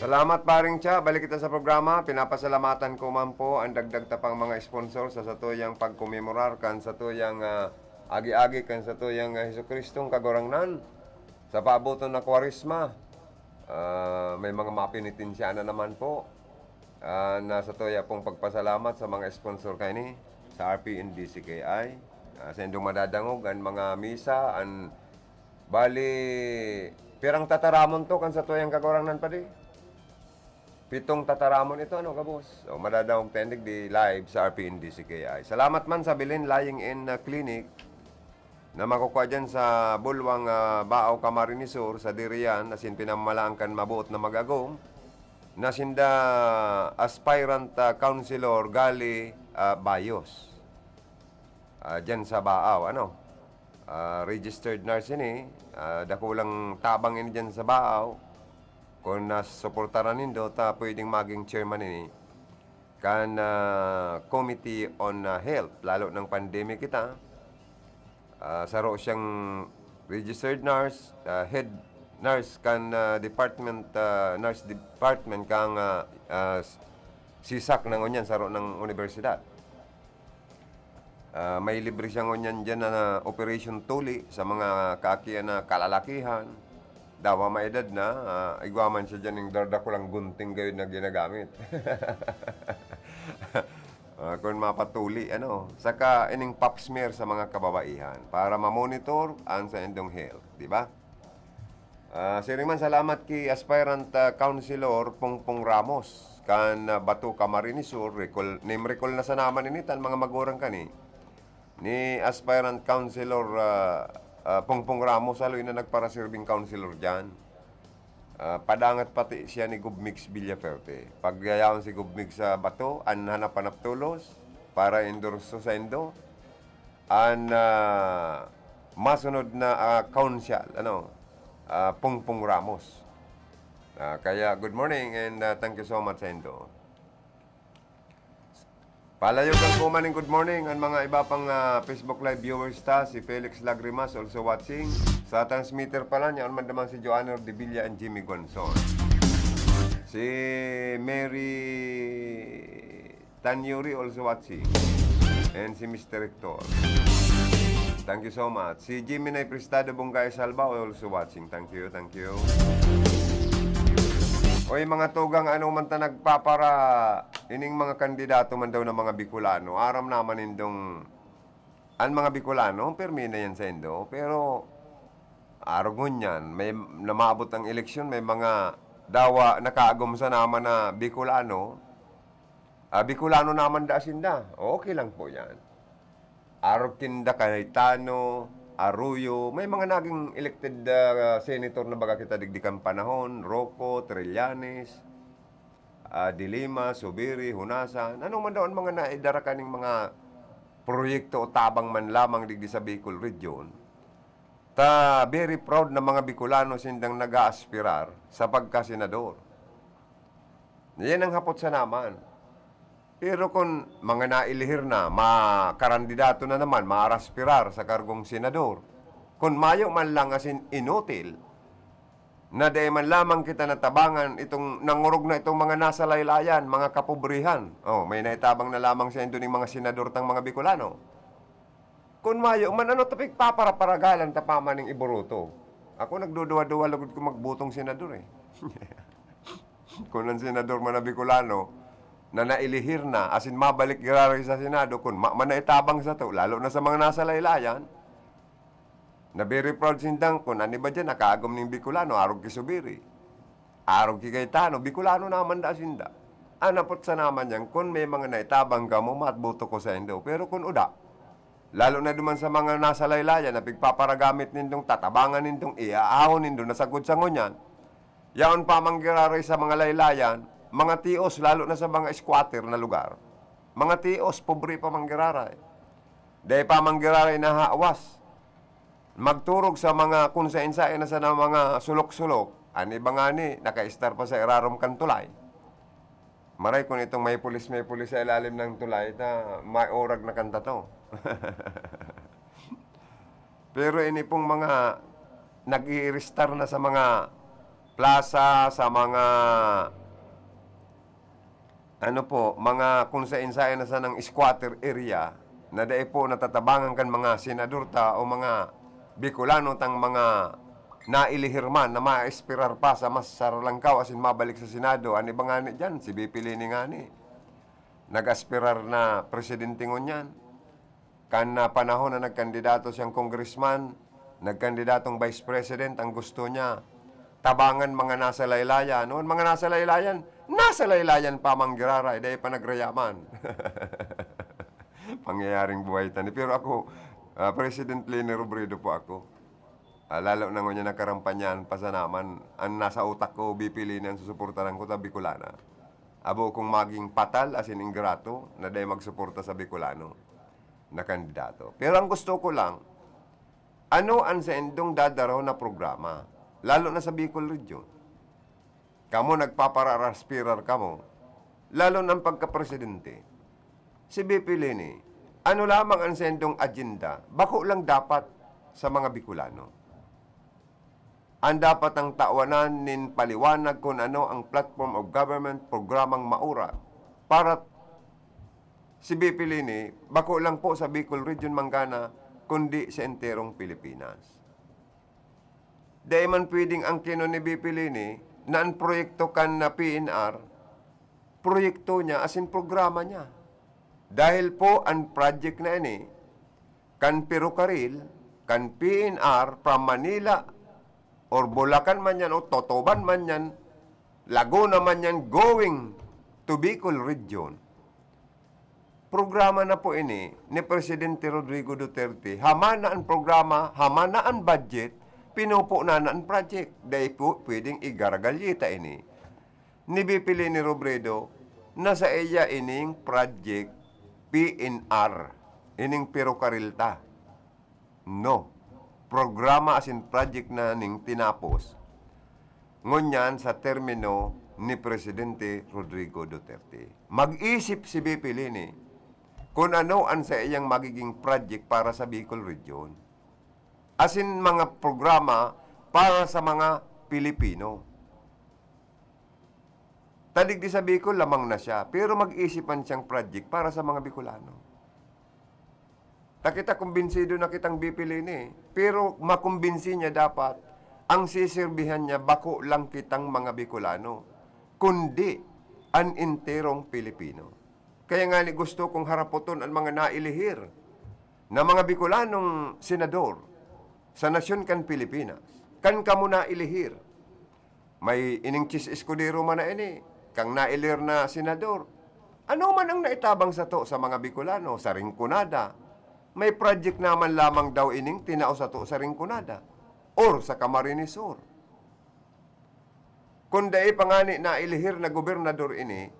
Salamat, Paring Cha. Balik kita sa programa. Pinapasalamatan ko man po ang dagdag tapang mga sponsor sa satuyang pagkomemorar kan satuyang, ah, agi-agi kan satuyang, ah, Jesucristong Kagurangnan. Sa paaboton na Kwaresma, ah, may mga mapenitensya na naman po. Ah, na satuya pong pagpasalamat sa mga sponsor kaini sa R P N D C K I. Ah, sa indong madadangog, ang mga misa, ang Bali, pirang tataramon to kan satuyang Kagurangnan, padi? Pitong tataramon ito, ano, gabos? O, madadangog ta ini digdi live sa R P N D C K I. Salamat man sa Belen Lying-in, ah, Clinic na makukua dyan sa Bulwang, ah, Baaw, Camarines Sur, sa Dirian, asin pinamalaan kan mabuot na mag-agom, na sinda aspirant, ah, councilor Gali, ah, Bayos. Ah, dyan sa Baaw, ano? Ah, registered nurse ini, ah, dakulang tabang ini diyan sa Baaw. Kun nasuportaran nindo, ta pwedeng maging chairman ini kan, ah, Committee on, ah, Health, lalo nang pandemic kita. Ah, saro siyang registered nurse, ah, head nurse kan, ah, department, ah, nurse department kan, ah, ah, CSAC na ngunyan, saro nang unibersidad. Ah, may libre siya ngunyan diyan na, na operation tuli sa mga kaakian na kalalakihan. Dawa may edad na, ah, igwa man siya diyan ning dardakulang gunting gayud na ginagamit. Ah, kun mapatuli, ano. Saka ining pap smear sa mga kababaihan para ma-monitor ang sa indong health, di ba? Ah, siring man, salamat ki aspirant, ah, councilor Pongpong Ramos kan, ah, Bato, Camarines Sur. Recall, name recall na sana man ini tan mga magurang kani. Ni aspirant councilor, ah, ah, Pongpong Ramos, haloy na nagparaserbing councilor diyan. Ah, padangat pati siya ni Gov Mix Villafuerte. Pagyayaon si Gov Mix sa Bato, an hanap-hanap tulos para endorso sa indo. An, ah, masunod na, ah, council, ano, ah, Pongpong Ramos. Ah, kaya good morning and, ah, thank you so much sa indo. Palayogan ko man ning good morning an mga iba pang, ah, Facebook Live viewers ta, si Felix Lagrimas also watching. Sa transmitter pala, yaon man naman si Joanna Ordevilla and Jimmy Gonzon. Si Mary Tanyuri also watching. And si Mister Hector. Thank you so much. Si Jimmy Nay Prestado Bungay Salva also watching. Thank you, thank you. Oy, mga tugang, ano man ta nagpapara, ining mga kandidato man daw na mga Bicolano. Aram naman nindong, an mga Bicolano, pirmi na yan sa indo. Pero, arog ngunyan, may namaabot ang eleksyon, may mga dawa nakaagom sa naman na Bicolano. Ah, Bicolano naman da sinda. Okay lang po yan. Arog kinda Cayetano, Arroyo, may mga naging elected, ah, senator na baga kita digdi kan panahon, Roco, Trillanes, ah, De Lima, Zubiri, Honasan. Ano man daw ang mga naidara kaning mga proyekto o tabang man lamang digdi sa Bicol Region? Ta very proud na mga Bicolano sindang nag-aaspirar sa pagkasenador. Yan ang hapot sa naman. Pero kun mga nailihir na, makarandidato na naman, maaraspirar sa kargong senador, Kun mayo man lang asin inutil, na dai man lamang kita natabangan itong nangorog na itong mga nasa laylayan, mga kapobrehan. Oh, may naitabang na lamang saindo ning mga senador tang mga Bicolano. Kun mayo man, ano ta pigpaparaparagalan ta pa man ning iboruto? Ako, nagduduwa-duwa lugod ko magbotong senador, eh. Kun an senador man na Bicolano, na nailihir na, asin mabalik giraray sa Senado, kun ma-, man naitabang sato, lalo na sa mga nasa laylayan, na very proud sindang, kun an iba diyan, nakaagom ning Bicolano, arog ki Zubiri, arog ki Cayetano, Bicolano naman da sinda. An apot sana man diyan, kun may mga naitabang kamo, matboto ko saindo. Pero kun uda, lalo na duman sa mga nasa laylayan na pigpaparagamit nindong tatabangan nindong iaahon nindo na sagkod sa ngunyan, yaon pa man giraray sa mga laylayan, mga tios, lalo na sa mga squatter na lugar. Mga tios, pobre pa man giraray. Dai pa man giraray nahawas. Magturog sa mga kun saen-saen na sana mga sulok-sulok, an iba ngani nakaestar pa sa irarom kan tulay. Maray kun itong may pulis, may pulis sa ilalim ng tulay, ta maurag na kan tato. Pero ini pong mga nag-iiristar na sa mga plaza, sa mga, ano po, mga kung saen-saen na sanang squatter area na dai po natatabangan kan mga senador ta o mga Bicolano tang mga nailihir man na maaspirar pa sa mas saralangkaw asin mabalik sa Senado. An iba ngani diyan, si B P Leni ngani. Nag-aspirar na presidente ngunyan. Kan, ah, panahon na nagkandidato siyang congressman, nagkandidatong vice president, ang gusto niya, tabangan mga nasa laylayan. O, mga nasa laylayan, nasa laylayan pa man giraray, dai pa nagrayaman. Pangyayaring buhay ta ni. Pero ako, ah, President Leni Robredo po ako. Ah, lalo na ngunyan nagkarampanyahan pa sana man, an nasa utak ko, B P Leni an susuportaran ko, ta Bicolana. Abo kong maging patal asin ingrato na dai magsuporta sa Bicolano na kandidato. Pero ang gusto ko lang, ano an saindong dadaraw na programa, lalo na sa Bicol Region? Kamo nagpapararaspirar kamo, lalo na an pagkapresidente. Si B P Leni, ano lamang an saindong agenda, bako lang dapat sa mga Bicolano. An dapat ang tawanan nin paliwanag kun ano ang platform of government, programang maura para si B P Leni, bako lang po sa Bicol Region manggana, kundi sa enterong Pilipinas. Dai man pwedeng angkinon ni B P Leni na an proyekto kan na P N R, proyekto niya asin programa niya. Dahil po an project na ini, kan perokaril, kan P N R from Manila or Bulacan man yan o Totoban man yan, Laguna man yan, going to Bicol Region, programa na po ini ni Presidente Rodrigo Duterte. Hamana an programa, hamana an budget, pinupo na na an project. Dai po pwedeng igaragalita ini ni B P Leni Robredo na saiya ining project P N R, ining perokaril ta. No. Programa asin project na ning tinapos ngunyan sa termino ni Presidente Rodrigo Duterte. Mag-isip si B P Leni kun ano an saiyang magiging project para sa Bicol Region asin mga programa para sa mga Pilipino. Ta digdi sa Bicol, lamang na siya, pero mag-isip man siyang project para sa mga Bicolano. Ta kita, kumbinsido na kitang B P Leni, pero makumbinsi niya dapat ang siserbihan niya bako lang kitang mga Bicolano, kundi an enterong Pilipino. Kaya ngani gusto kong harapoton an mga nailihir na mga Bicolanong senador sa nasyon kan Pilipinas. Kan kamo nailihir, may ining Chiz Escudero man na ini, kang nailihir na senador. Ano man ang naitabang sato sa mga Bicolano sa Rinconada? May project naman lamang daw ining tinao sato sa Rinconada or sa Camarines Sur. Kun dai pa ngani nailihir na gobernador ini,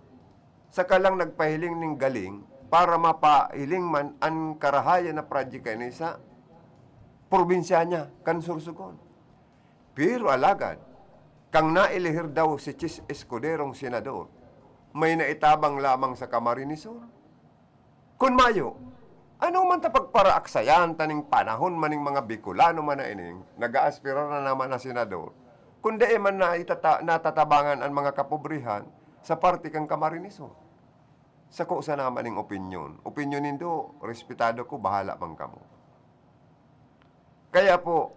saka lang nagpahiling nin galing para mapahiling man an karahayan na project kaini sa probinsya niya, kan Sorsogon. Pero alagad, kang nailihir daw si Chiz Escuderong senador, may naitabang lamang sa Camarines Sur. Kun mayo, Ano man ta pagparaaksayan ta ning panahon man ning mga Bicolano man na ining nag-aaspirar na naman na senador, kun dai man na itata-, natatabangan an mga kapobrihan sa parte kan Camarines Sur? Sako sana man ning opinyon. Opinyon nindo, respetado ko, bahala man kamo. Kaya po,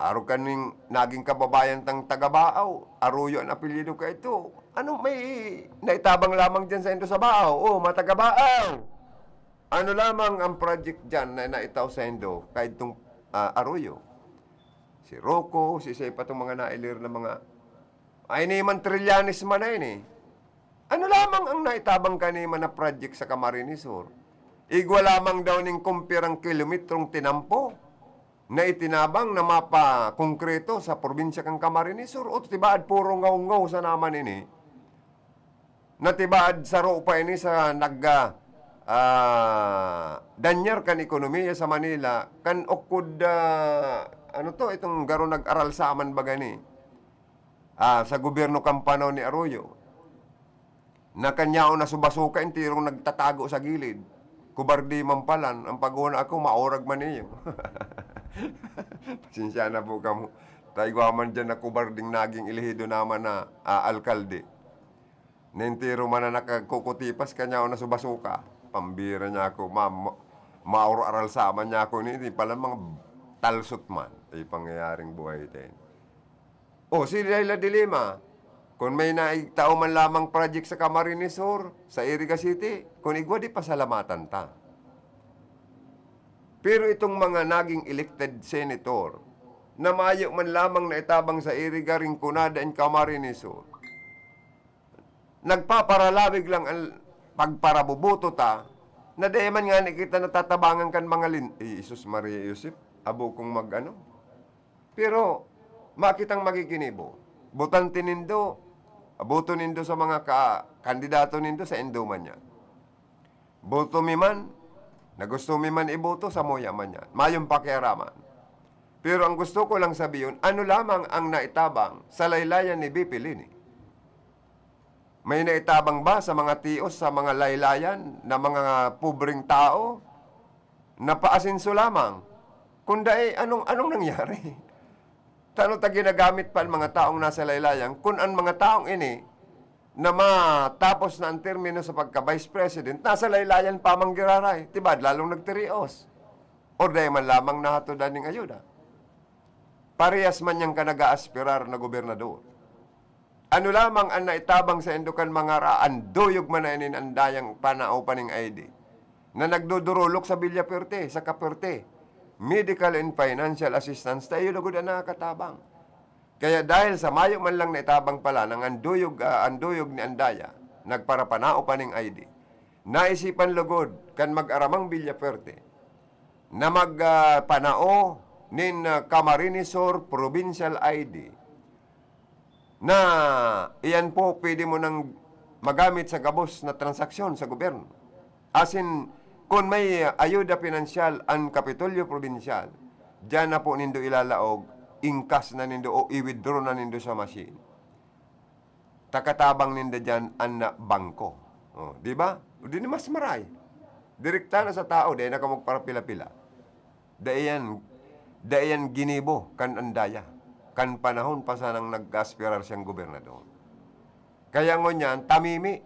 arog kaning naging kababayan tang taga Baaw, Arroyo an apelyido kaito. Ano may naitabang lamang diyan saindo sa Baaw? O, mga taga Baaw! Ano lamang ang project diyan na naitao saindo kaidtong, ah, Arroyo? Si Roco, si isa pa tong mga nailir na mga, ay, ni man Trillanes man na ini. Ano lamang ang naitabang kanima na project sa Camarines Sur? Igwa lamang daw ning kumpirang kilometrong tinampo na itinabang na mapakongkreto sa probinsya kan Camarines Sur. O tibaad puro ngaw-ngaw sana man ini. Na tibaad saro pa ini sa nag, ah, ah, danyar kan ekonomiya sa Manila, kan ukod, ah, ano to, itong garo nag-aral sa man baga ni, ah, sa gobyerno kan panahon ni Arroyo. Na kan yaon na subasuka, enterong nagtatago sa gilid. Kubardi man palan, ang paguna ako, maorag man iyo. Pasensya na po kamo. Taigwa man dyan na kubarding naging elehido naman na, ah, alkalde. Na entero man na nakagkukutipas, kan yaon na subasuka. Pambira niya ako, ma-, ma-, mauro aral sa man niya ako ini, di pala mga talsot man. Ay pangyayaring buhay din. O, si Leila de Lima, kun may naitao man lamang project sa Camarines Sur, sa Iriga City, kun igwa, di pasalamatan ta. Pero itong mga naging elected senator, na mayo man lamang naitabang sa Iriga, Rinconada, and Camarines Sur, nagpaparalawig lang ang pagparabuboto ta, na dai man ngani kita natatabangan kan mga lin-, eh, Jesus Maria Joseph, abo kong mag-ano. Pero, makitang magiginibo. Botante nindo, boto nindo sa mga ka-, kandidato nindo, saindo man yan. Boto mi man, na gusto mi man iboto, samuya man yan. Mayong pakiaraman. Pero ang gusto ko lang sabihon, ano lamang ang naitabang sa laylayan ni B P Leni? May naitabang ba sa mga tios, sa mga laylayan na mga pobreng tao? Napaasenso lamang. Kun dai, anong, anong nangyari? Tano ta ginagamit pa an mga taong nasa laylayan, kun an mga taong ini na matapos na ang termino sa pagka-vice president, nasa laylayan pa man giraray, tibaad lalong nagtirios. Or dai man lamang nahatodan ning ayuda. Parehas man yang ka nag-aaspirar na gobernador. Ano lamang an naitabang saindo kan mga ra-, anduyog man na inin an dayang panao pa ning I D, na nagdudurulok sa Villafuerte, sa Cafuerte? Medical and financial assistance, ta iyo lugod an nakakatabang. Kaya dahil sa mayo man lang naitabang pala nang anduyog, ah, anduyog ni Andaya, nagparapanao pa ning I D, naisipan lugod kan mag-aramang Villafuerte na mag, ah, panao nin, ah, Camarines Sur Provincial I D. Na iyan po pwede mo nang magamit sa gabos na transaksyon sa gobyerno. Asin, kun may ayuda pinansyal an Kapitolyo Probinsyal, diyan na po nindo ilalaog, ingkas na nindo o i-withdraw na nindo sa machine. Takatabang ninda diyan an na bangko. Oh, di ba? O di na mas maray. Direkta na sa tao, di na ka magparapila-pila. Dai yan, dai yan ginibo kan Andaya, kan panahon pa sanang nag-aspirar siyang gobernador. Kaya ngunyan, tamimi,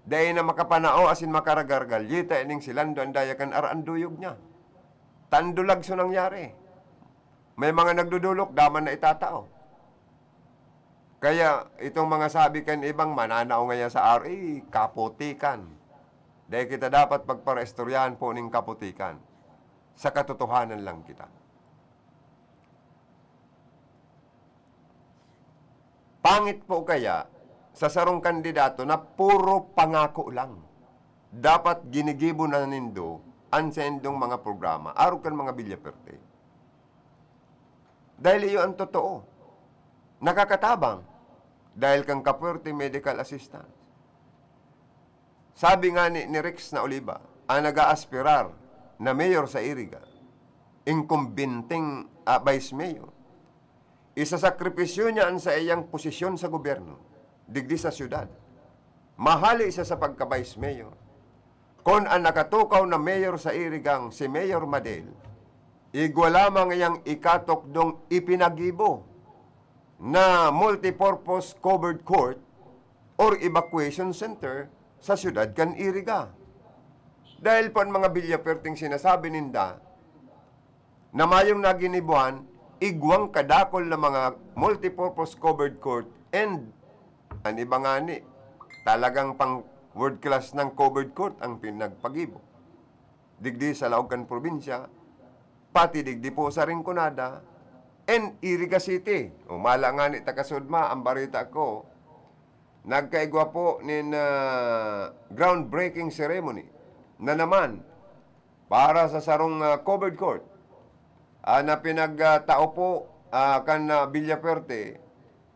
dai na makapanao asin makaragargalyeta ining si Lando Andaya kan araanduyog niya. Tandulag so nangyari. May mga nagdudulok, daman na itatao. Kaya itong mga sabi kan ibang mananao ngayon sa R A, kaputikan. Dai kita dapat pagparaistoryahan po ning kaputikan. Sa katotohanan lang kita. Pangit po kaya sa sarong kandidato na puro pangako lang. Dapat ginigibo na nindo an saindong mga programa, arog kan mga Villaperte. Dahil iyo ang totoo. Nakakatabang. Dahil kan kapwerte medical assistance. Sabi nga ni, ni Rex na Oliva, ang nag-aaspirar na mayor sa Iriga, inkumbenteng, ah, vice mayor, isasakripisyo niya an saiyang posisyon sa gobyerno, digdi sa syudad. Mahali siya sa pagka-vice mayor. Kun an nakatukaw na mayor sa Irigang si Mayor Madel, igwa lamang iyang ikatukdong ipinagibo na multipurpose covered court or evacuation center sa siyudad kan Iriga. Dahil po an mga Villafuerteng sinasabi ninda na mayong naginibuhan, igwang kadakol na mga multipurpose covered court and an iba ngani, talagang pang world class ng covered court ang pinagpagibo. Digdi sa laog kan probinsya, pati digdi po sa Rinconada and Iriga City. Umala ngani ta kasudma ang barita ko, nagkaigwa po nin, ah, groundbreaking ceremony na naman para sa sarong, ah, covered court, ah, na pinagtao po, ah, kan, ah, Villafuerte,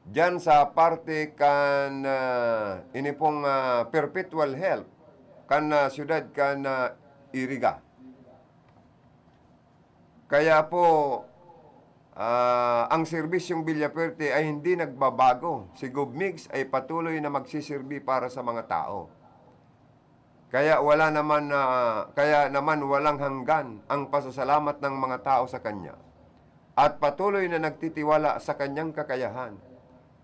diyan sa parte kan, ah, ini pong, ah, perpetual help kan, ah, siyudad kan, ah, Iriga. Kaya po, ah, ang serbisyong Villafuerte ay hindi nagbabago. Si Gov Migs ay patuloy na magsiserbi para sa mga tao. Kaya wala naman na, kaya naman walang hanggan ang pasasalamat ng mga tao sa kanya at patuloy na nagtitiwala sa kanyang kakayahan.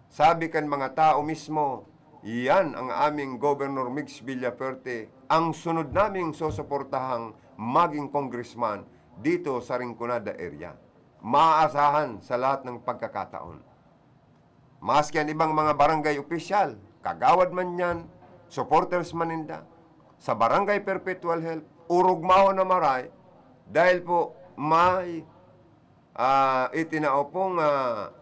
Sabi kan mga tao mismo, "Iyan ang aming Governor Migs Villafuerte, ang sunod naming susuportahang maging congressman dito sa Rinconada area. Maaasahan sa lahat ng pagkakataon." Maski an ibang mga barangay opisyal, kagawad man yan, supporters man ninda, sa Barangay Perpetual Help, urugmahon na maray, dahil po may, ah, itinao pong, ah,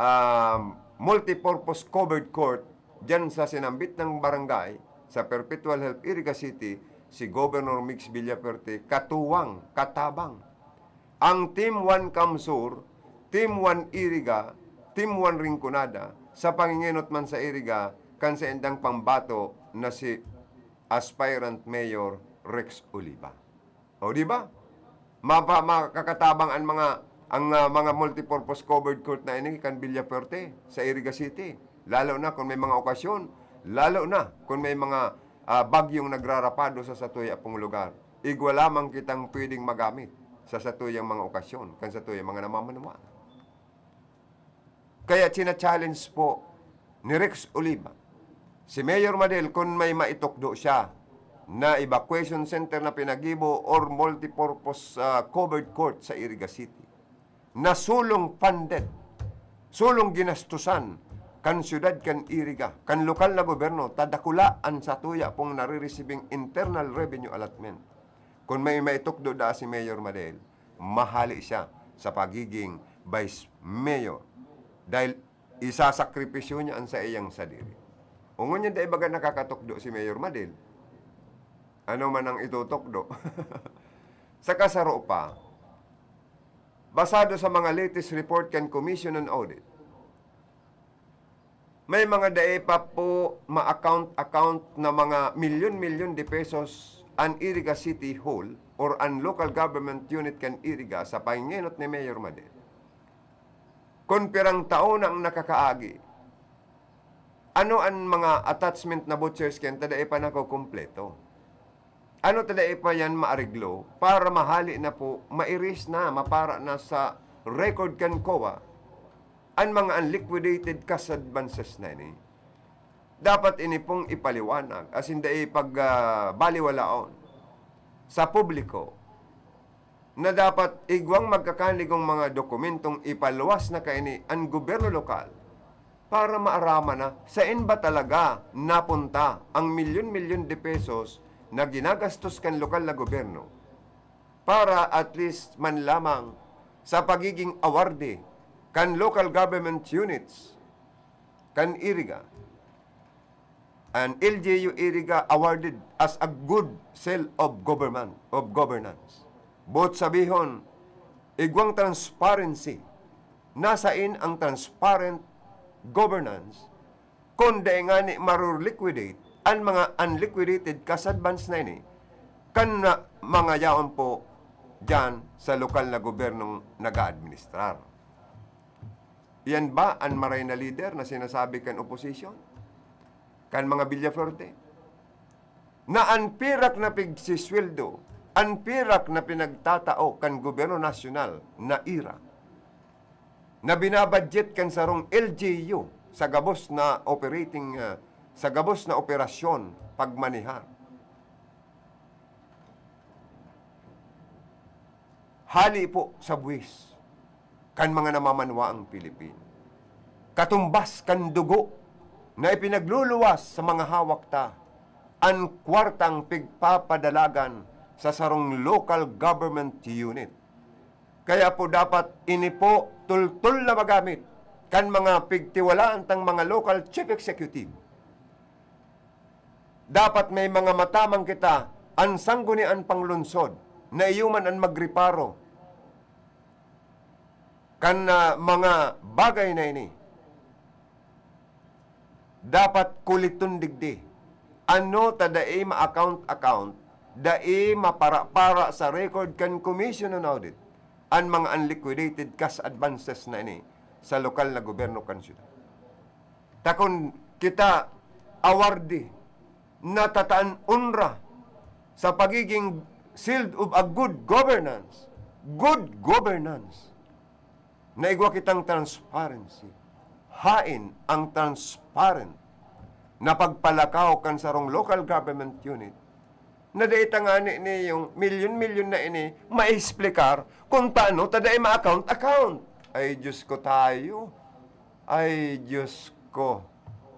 ah, multipurpose covered court diyan sa sinambit ng barangay, sa Perpetual Help, Iriga City, si Governor Migs Villafuerte, katuwang, katabang. Ang Team One CamSur, Team One Iriga, Team One Rinconada, sa pangingenot man sa Iriga, kan saindang pambato na si aspirant mayor Rex Oliva. O, di ba? Mapa-, makakatabang an mga, ang, ah, mga multipurpose covered court na ini kan Villafuerte sa Iriga City. Lalo na kung may mga okasyon, lalo na kung may mga, ah, bagyong nagrarapado sa satuya pong lugar. Igwa lamang kitang pwedeng magamit sa satuyang mga okasyon, kan satuyang mga namamanwaan. Kaya china-challenge po ni Rex Oliva si Mayor Madel kun may maitukdo siya na evacuation center na pinagibo or multipurpose, ah, covered court sa Iriga City na sulong funded, sulong ginastusan kan siyudad kan Iriga, kan lokal na gobyerno, ta dakula an satuya pong nare-receiving internal revenue allotment. Kun may maitukdo daa si Mayor Madel, mahale siya sa pagiging vice mayor dahil isasakripisyo niya an saiyang sadiri. O ngunyan, dai baga nakakatukdo si Mayor Madel? Ano man ang itutukdo? Sa kasaro pa, basado sa mga latest report kan Commission on Audit, may mga dai pa po ma-account-account na mga milyon-milyon de pesos an Iriga City Hall or an local government unit kan Iriga sa pangenot ni Mayor Madel. Kun pirang taon na ang nakakaagi, ano an mga attachment na vouchers kan ta dai pa nakukumpleto? Ano ta dai pa yan maareglo para mahale na po, ma-erase na, mapara na sa record kan COA an mga unliquidated cash advances na ini? Dapat ini pong ipaliwanag, asin dai pag, ah, baliwalaon sa publiko na dapat igwang magkakanigong mga dokumentong ipaluwas na kaini an gobyerno lokal para maaraman na saen ba talaga napunta ang milyon-milyon de pesos na ginagastos kan lokal na gobyerno para at least man lamang sa pagiging awarde kan local government units kan Iriga. An L G U Iriga awarded as a good seal of government, of governance. Boot sabihon, igwang transparency. Nasain ang transparent governance kun dai ngani maro-liquidate an mga unliquidated cash advance na ini kan na, mga yaon po diyan sa lokal na gobyernong nag-aadministrar. Iyan ba an maray na lider na sinasabi kan oposisyon? Kan mga Villafuerte? na an pirak na pigsisweldo, an pirak na pinagtatao kan gobyerno nasyonal na ira, na binabudget kan sarong L G U sa gabos na operating, ah, sa gabos na operasyon pagmanehar. Hali po sa buwis kan mga namamanwaang Pilipino. Katumbas kan dugo na ipinagluluwas sa mga hawak ta, an kwartang pigpapadalagan sa sarong local government unit. Kaya po dapat ini po tultol na magamit kan mga pigtiwalaan tang mga local chief executive. Dapat may mga mata man kita, an sanggunian pang lungsod, na iyo man an magreparo kan, ah, mga bagay na ini. Dapat kuliton digdi. Ano ta dai ma-account-account, dai mapara-para sa record kan Commission on Audit an mga unliquidated cash advances na ini sa lokal na gobyerno kan syudad. Ta kun kita awardi na tataan onra sa pagiging shield of a good governance, good governance, na igwa kitang transparency. Haen ang transparent na pagpalakaw kan sarong local government unit na dai ta ngani niyong milyon-milyon na ini maexplikar kung paano ta dai ma-account-account. Ay, Diyos ko tayo. Ay, Diyos ko,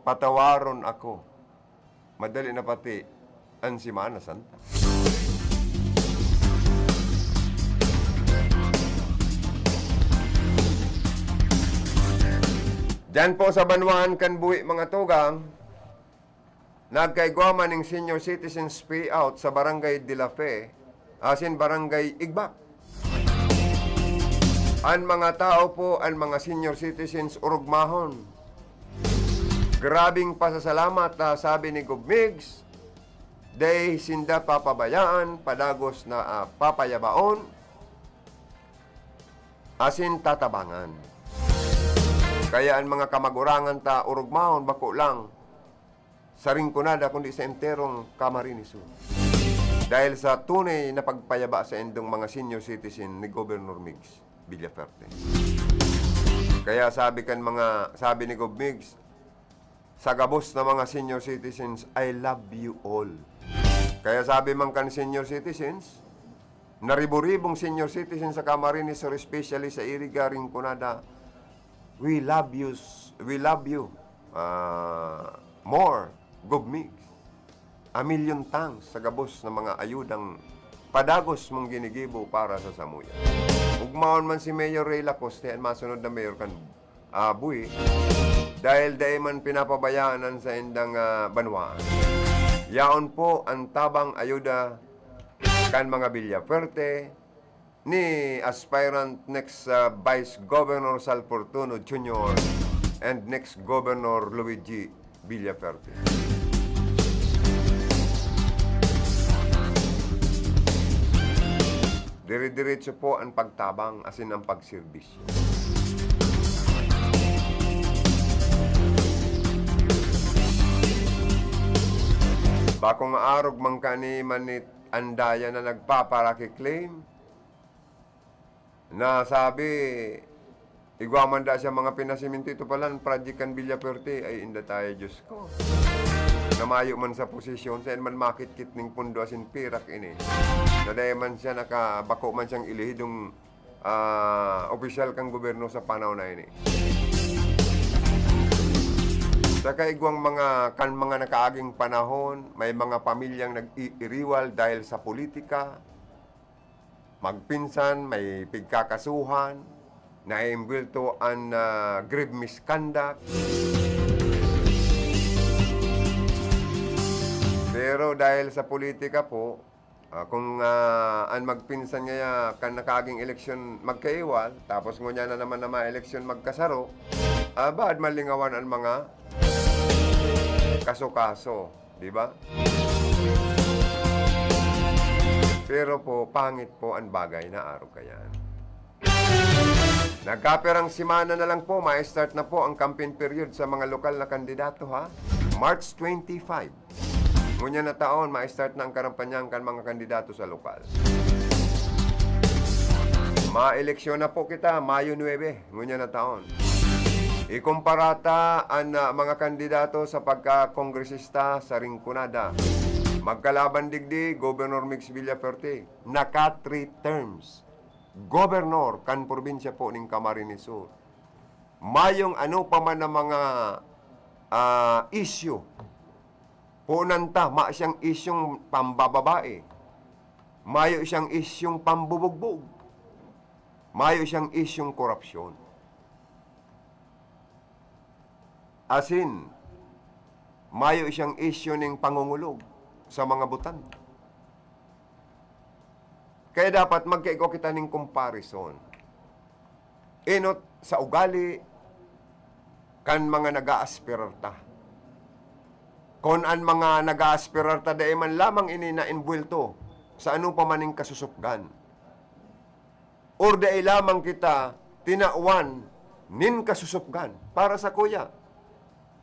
patawaron ako. Madali na pati an Semana Santa. Diyan po sa banwaan kan Buhi, mga tugang, nagkaigwa man ning senior citizens payout sa Barangay De La Fe, asin Barangay Igbac. An mga tao po, an mga senior citizens, orogmahon. Grabing pasasalamat, ah, sabi ni Gob Migs, dai sinda papabayaan, padagos na, ah, papayabaon, asin tatabangan. Kaya an mga kamagurangan ta, orogmahon, bako lang sa Rinconada, kundi sa enterong Camarines Sur. Dahil sa tunay na pagpayaba sa indong mga senior citizen ni Governor Migs Villaferte. Kaya sabi kan mga, sabi ni Gob Migs, sa gabos na mga senior citizens, "I love you all." Kaya sabi man kan senior citizens, naribo-ribong senior citizens sa Camarines Sur, especially sa Iriga, Rinconada, "We love you, s-, we love you, ah, more, Gob Migs. A million thanks sa gabos na mga ayudang padagos mong ginigibo para sa samuya." Ugmaon man si Mayor Ray Lacoste, an masunod na mayor kan, ah, Buhi, dahil dai man pinapabayaan an saindang, ah, banwaan. Yaon po an tabang ayuda kan mga Villafuerte, ni aspirant next, ah, Vice Governor Sal Fortuno Junior and next Governor Luigi Villaferte. Dire-diretso po an pagtabang asin an pagserbisyo. Bakong arog man kani man ni Andaya na nagpaparakiklaim, na sabi, igwa man da siya mga pinasimento, ito pala an project kan Villafuerte. Ay, inda tayo, Diyos ko. Na mayo man sa posisyon, saen man makitkit ning pundo asin pirak ini. Na dai man siya naka-, bako man siyang elehidong, ah, opisyal kan gobyerno sa panahon na ini. Sa kaigwang mga, kan mga nakaaging panahon, may mga pamilyang nag-iiriwal dahil sa politika. Magpinsan, may pigkakasuhan, naimbwelto an, ah, grave misconduct. Pero dahil sa politika po, ah, kung, ah, an magpinsan ngaya kan nakaaging eleksyon magkaiwal, tapos ngunyan na naman na mga eleksyon magkasaro, ah, baad malingawan an mga kaso-kaso. Di ba? Pero po, pangit po an bagay na arog kayan. Nagkapirang semana na lang po, ma-start na po ang campaign period sa mga lokal na kandidato, ha? March twenty-five. Ngunyan na taon, ma-start na ang karampanyang kan mga kandidato sa lokal. Maeleksyon na po kita, Mayo nuebe, ngunyan na taon. Ikumpara ta an, ah, mga kandidato sa pagkakongresista sa Rinconada. Magkalaban digdi, Governor Migs Villafuerte, naka three terms. Gobernador kan probinsya po ning Camarines Sur. Mayong ano pa man na mga, ah, isyu. Punan ta, ma siyang isyung pambababae. Mayo siyang isyung pambubugbog. Mayo siyang isyung korupsyon. Asin, mayo siyang isyu ning pangongolog sa mga botante. Kaya dapat magkaigwa kita ning comparison. Enot sa ugali kan mga nag-aaspirar ta. Kun an mga nag-aaspirar ta dai man lamang ini naimbuwelto sa ano pa man ning kasusupgan, or dai lamang kita tinawan nin kasusupgan. Para sakuya,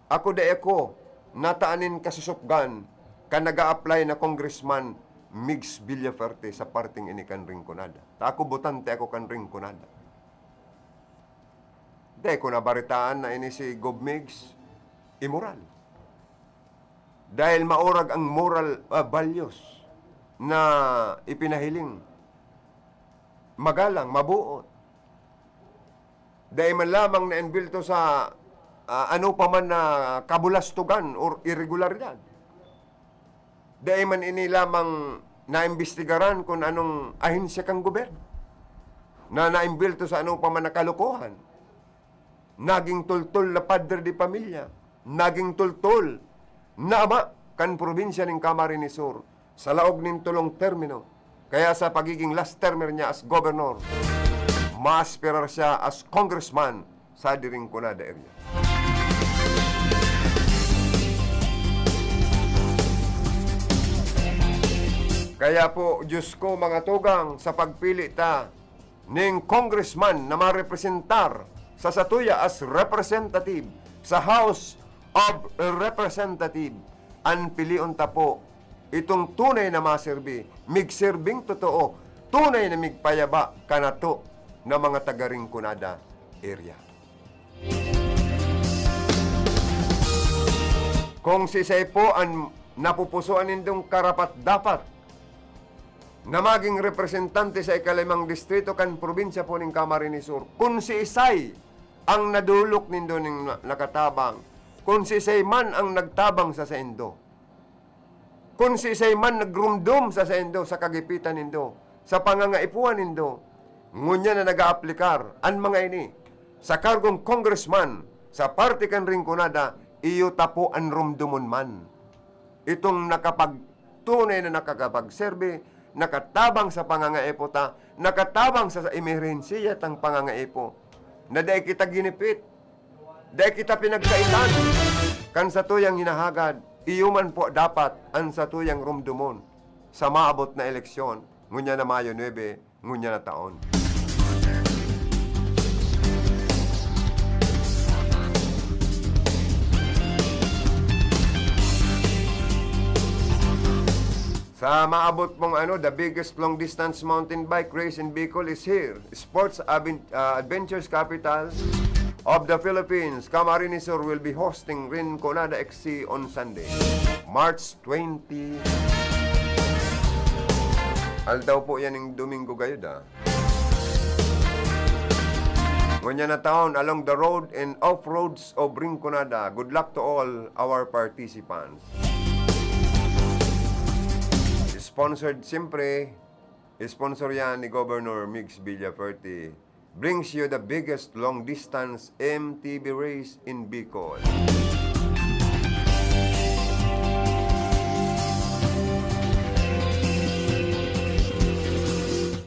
ako dai ako nataan nin kasusupgan kan nag-a-apply na Congressman Migs Villafuerte sa parteng ini kan Rinconada. Ta ako, botante ako kan Rinconada. Dai ko nabaritaan na ini si Gov Migs imoral. Dahil maurag ang moral, ah, values na ipinahiling. Magalang, mabuot. Dai man lamang naimbwelto sa, ah, ano pa man na kabulastugan or iregularidad. Dai man ini lamang naimbestigaran kun anong ahensya kan gobyerno na naimbwelto sa ano pa man na kalokohan. Naging tultol na padre de pamilya, naging tultol na ama kan probinsya nin Camarines Sur sa laog nin tolong termino. Kaya sa pagiging last termer niya as governor, maaspirar siya as congressman sa Rinconada area. Kaya po, Diyos ko, mga tugang, sa pagpili ta ning congressman na marepresentar sa satuya as representative sa House of Representative, an pilion ta po itong tunay na maserbi, migserbing totoo, tunay na migpayaba kanato na mga taga Rinconada area. Kung siisay po an napupusuan nindong karapat-dapat na maging representante sa ikalimang distrito kan probinsya po nin Camarines Sur, kun siisay ang nadolok nindo nin na-, nakatabang, kun siisay man ang nagtabang sa saindo, kun siisay man nagrumdom sa saindo, sa kagipitan nindo, sa pangangaipuhan nindo, ngunyan na nag-aaplikar an mga ini sa kargong congressman sa parte kan Rinconada, iyo ta po an rumdomon man. Itong nakapag-, tunay na nakakapagserbi, nakatabang sa pangangaipo ta, nakatabang sa, sa emerhensiya tang pangangaipo, na dai kita ginipit, dai kita pinagkaitan kan satuyang hinahagad, iyo man po dapat an satuyang rumdomon sa maabot na eleksyon, ngunyan na Mayo nuebe, ngunyan na taon. Sa maabot pong ano, the biggest long distance mountain bike race in Bicol is here. Sports Aven-, ah, Adventures Capital of the Philippines, Camarines Sur, will be hosting Rinconada X C on Sunday, March twenty. Aldaw po yan ng Domingo gayod, ah. Ngunyan na taon, along the road and off-roads of Rinconada. Good luck to all our participants. Sponsored, siyempre, sponsor yan ni Governor Migs Villafuerte. Brings you the biggest long-distance M T B race in Bicol.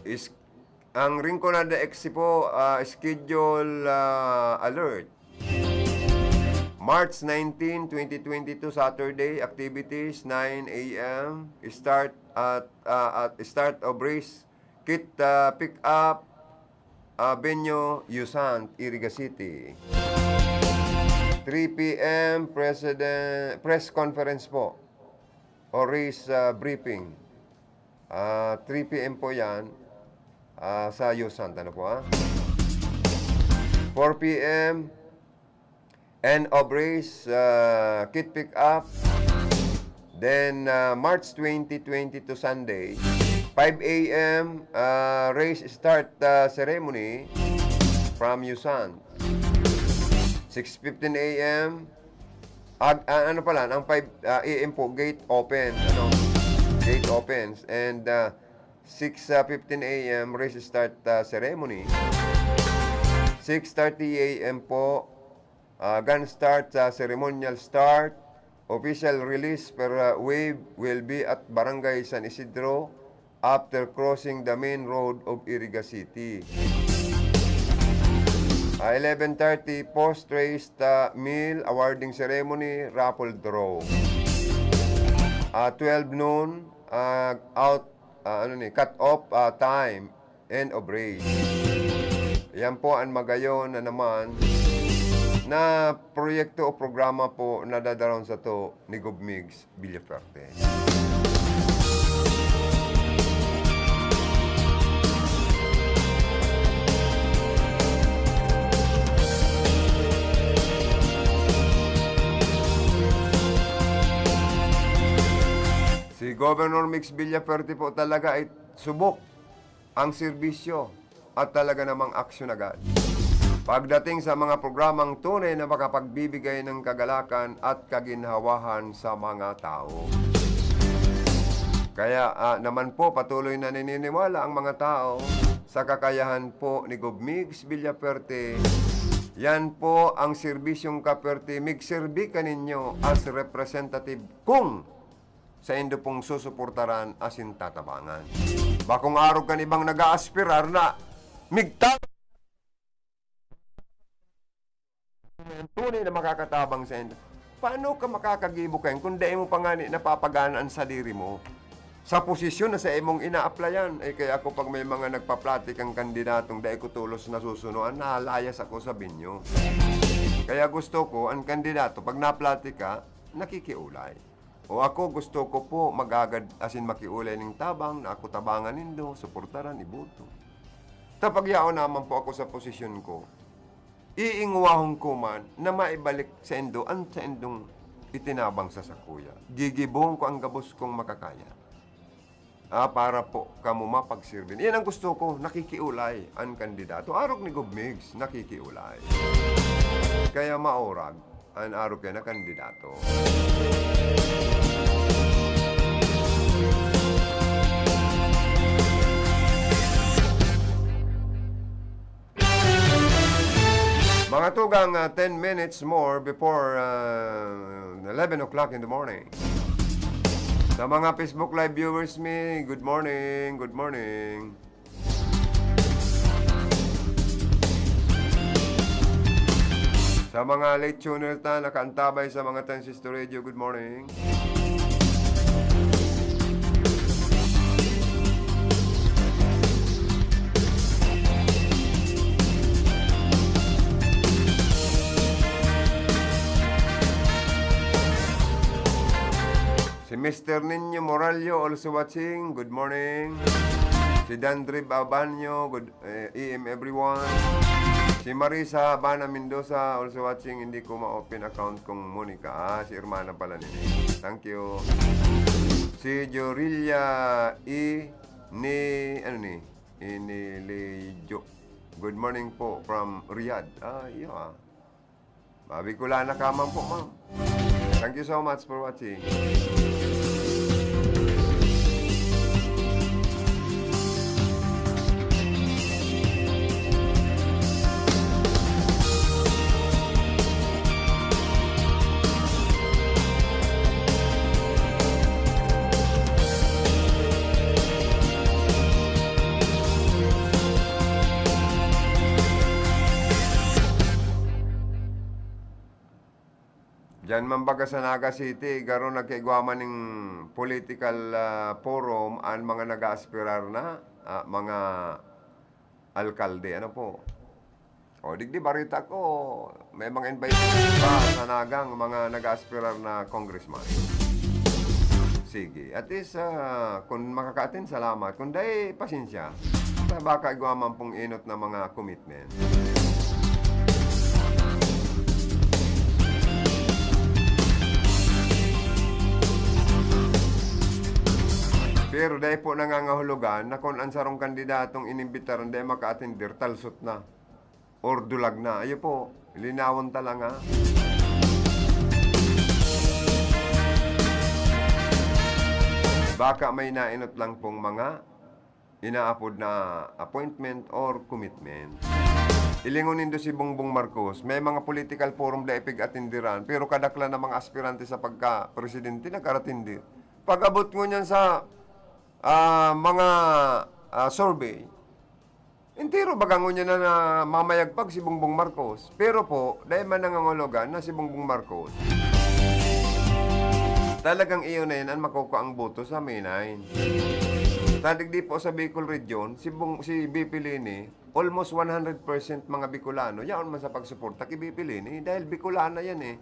Is, ang Rinconada X C po, ah, schedule, ah, alert. March nineteen, twenty twenty-two, Saturday, activities, nine A M, start at, ah, at start of race kit, ah, pick up, ah, venue, Yusant, Iriga City. Three P M, president, press conference po. o race, ah, briefing. Ah, three P M po yan, ah, sa Yusan. Ano po, ah? Four P M, end of race, ah, kit pick up. Then, ah, March twenty twenty-two, Sunday, five A M, ah, race start, ah, ceremony from Yusan. Six fifteen A M, ag-, ah, ano pala, ang five, ah, A M po, gate open, ano? Gate opens. And, ah, six fifteen A M, race start, ah, ceremony. Six thirty A M po, ah, gun start, ah, ceremonial start. Official release per, ah, wave will be at Barangay San Isidro after crossing the main road of Iriga City. Ah, eleven thirty, post race, ah, meal, awarding ceremony, raffle draw. Ah, twelve noon, ah, out, ah, ano ni, cut off, ah, time, end of race. Yan po ang magayon na naman na proyekto o programa po na dadaron sato ni Gov Migs Villafuerte. Si Governor Migs Villafuerte po talaga ay subok ang serbisyo at talaga namang aksyon agad pagdating sa mga programang tunay na makapagbibigay ng kagalakan at kaginhawahan sa mga tao. Kaya, ah, naman po, patuloy na naniniwala ang mga tao sa kakayahan po ni Gov Migs Villafuerte. Yan po ang serbisyong ka-Fuerte, migserbi kaninyo as representative kung saindo pong susuportaran asin tatabangan. Bakong arog kan ibang nag-aaspirar na migta-, tunay na makakatabang saindo. Paano ka makakagibo kayan kung dai mo pa ngani napapagana an sadiri mo sa posisyon na sa imong inaaplayan? Eh, kaya ako, pag may mga nagpaplatikang kandidatong dai ko tolos nasusunoan, nahalayas ako sa binyo. Kaya gusto ko, ang kandidato, pag naplatika, nakikiulay. O ako, gusto ko po magagad asin makiulay ning tabang na ako tabangan nindo, suportaran, iboto. Ta pag yaon naman po ako sa posisyon ko, iingwahon ko man na maibalik saindo an saindong itinabang sa sakuya. Gigibohon ko ang gabos kong makakaya. Ah, para po kamo mapagsirbi. Yan ang gusto ko, nakikiulay an kandidato. Arog ni Gov Migs, nakikiulay. Kaya maurag an arog kaya na kandidato. Mga tugang, ah, ten minutes more before, ah, eleven o'clock in the morning. Sa mga Facebook Live viewers mi, good morning, good morning. Sa mga late tuner ta, nakaantabay sa mga Ten Sister Radio, good morning. Si Mister Niño Morallo also watching. Good morning. Si Dandre Babanyo, good, eh, A M everyone. Si Marisa Habana Mendoza also watching. Hindi ko ma-open account kong Monica. Ah, si hermana pala nini. Thank you. Si Jorilla E. ni, ano ni, Inilijo. Good morning po from Riyadh. Ah, iyo ah. Mabicolana ka man po, ma'am. Thank you so much for watching. Diyan man baga sa Naga City, garo nagkaigwa man ning political, ah, forum an mga nag-aaspirar na, ah, mga alkalde. Ano po? O, digdi, barita ko, may mga invitation pa sa Nagang, mga nag-aaspirar na congressman. Sige. At least, ah, kung makaka-attend, salamat. Kung dai, pasensya. Baka igwa man pong enot na mga commitment. Pero dai po nangangahulugan na kung ang sarong kandidatong inimbitaran dai maka-attender, talsot na. Or dulag na. Ayo po, linawon ta lang, ha. Baka may naenot lang pong mga inaapod na appointment or commitment. Ilingon nindo si Bongbong Marcos, may mga political forum na ipig-atindiran, pero kadaklan ng mga aspirante sa pagka-presidente nagkaratindir. Pag-abot ngunyan sa, ah, mga, ah, survey, entero baga ngunyan na, na mamayagpag si Bongbong Marcos. Pero po, dai man nangangahulugan na si Bongbong Marcos. Talagang iyo na yan ang makukuha ang boto sa May nine. Tadig di po sa Bicol Region, si, Bong, si B P Leni, almost one hundred percent mga Bicolano, yaon man sa pagsuporta kay B P Leni, dahil Bicolana yan eh.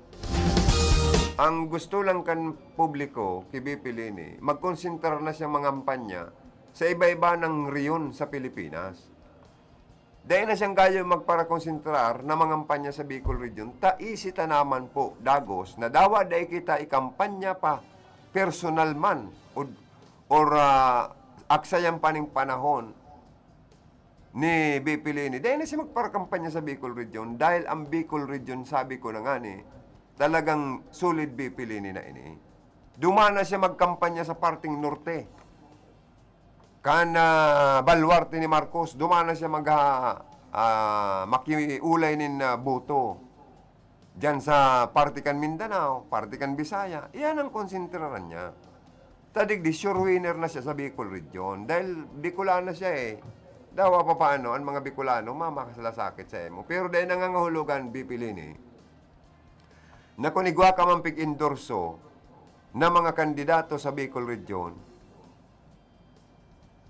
Ang gusto lang kan publiko kay B P Leni, magkonsentrar na siyang mangampanya sa iba-iba ng rehiyon sa Pilipinas. Dai na siyang gayo magparakonsentrar na mangampanya sa Bicol Region, ta isi ta naman po dagos na dawa dai kita ikampanya pa personal man o, or, ah, aksayan pa ning panahon ni B P Leni. Dai na siya magparakampanya sa Bicol Region dahil ang Bicol Region, sabi ko na nga ni, talagang solid B P Leni na ini. Duman na siya magkampanya sa parteng norte. Kan, ah, baluarte ni Marcos, duman na siya mag, ah, ah, makiulay nin, ah, boto. Diyan sa parte kan Mindanao, parte kan Bisaya, iyan ang konsentraran niya. Tadigdi, sure winner na siya sa Bicol Region. Dahil Bicolano siya eh. Dawa pa paano, ang mga Bicolano, mamakasalasakit sa emo. Pero dahil nangangahulugan, B P Leni, na kung igwa ka man pig-endorso na mga kandidato sa Bicol Region,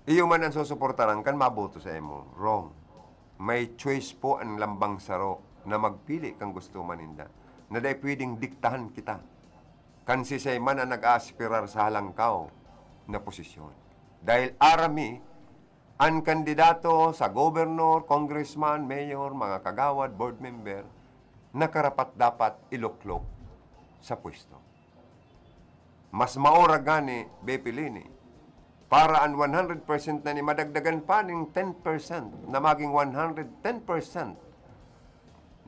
iyo man ang susuportaran kan maboto sa imo. Wrong. May choice po ang lambang saro na magpili kan gusto man ninda, na dai pwedeng diktahan kita kan sisay man ang nag-aaspirar sa halangkaw na posisyon. Dahil aram mi, ang kandidato sa gobernador, congressman, mayor, mga kagawad, board member, nakarapat-dapat iluklok sa pwesto. Mas maurag ngani, B P Leni, para an one hundred percent na ini madagdagan pa ning ten percent na maging one hundred ten percent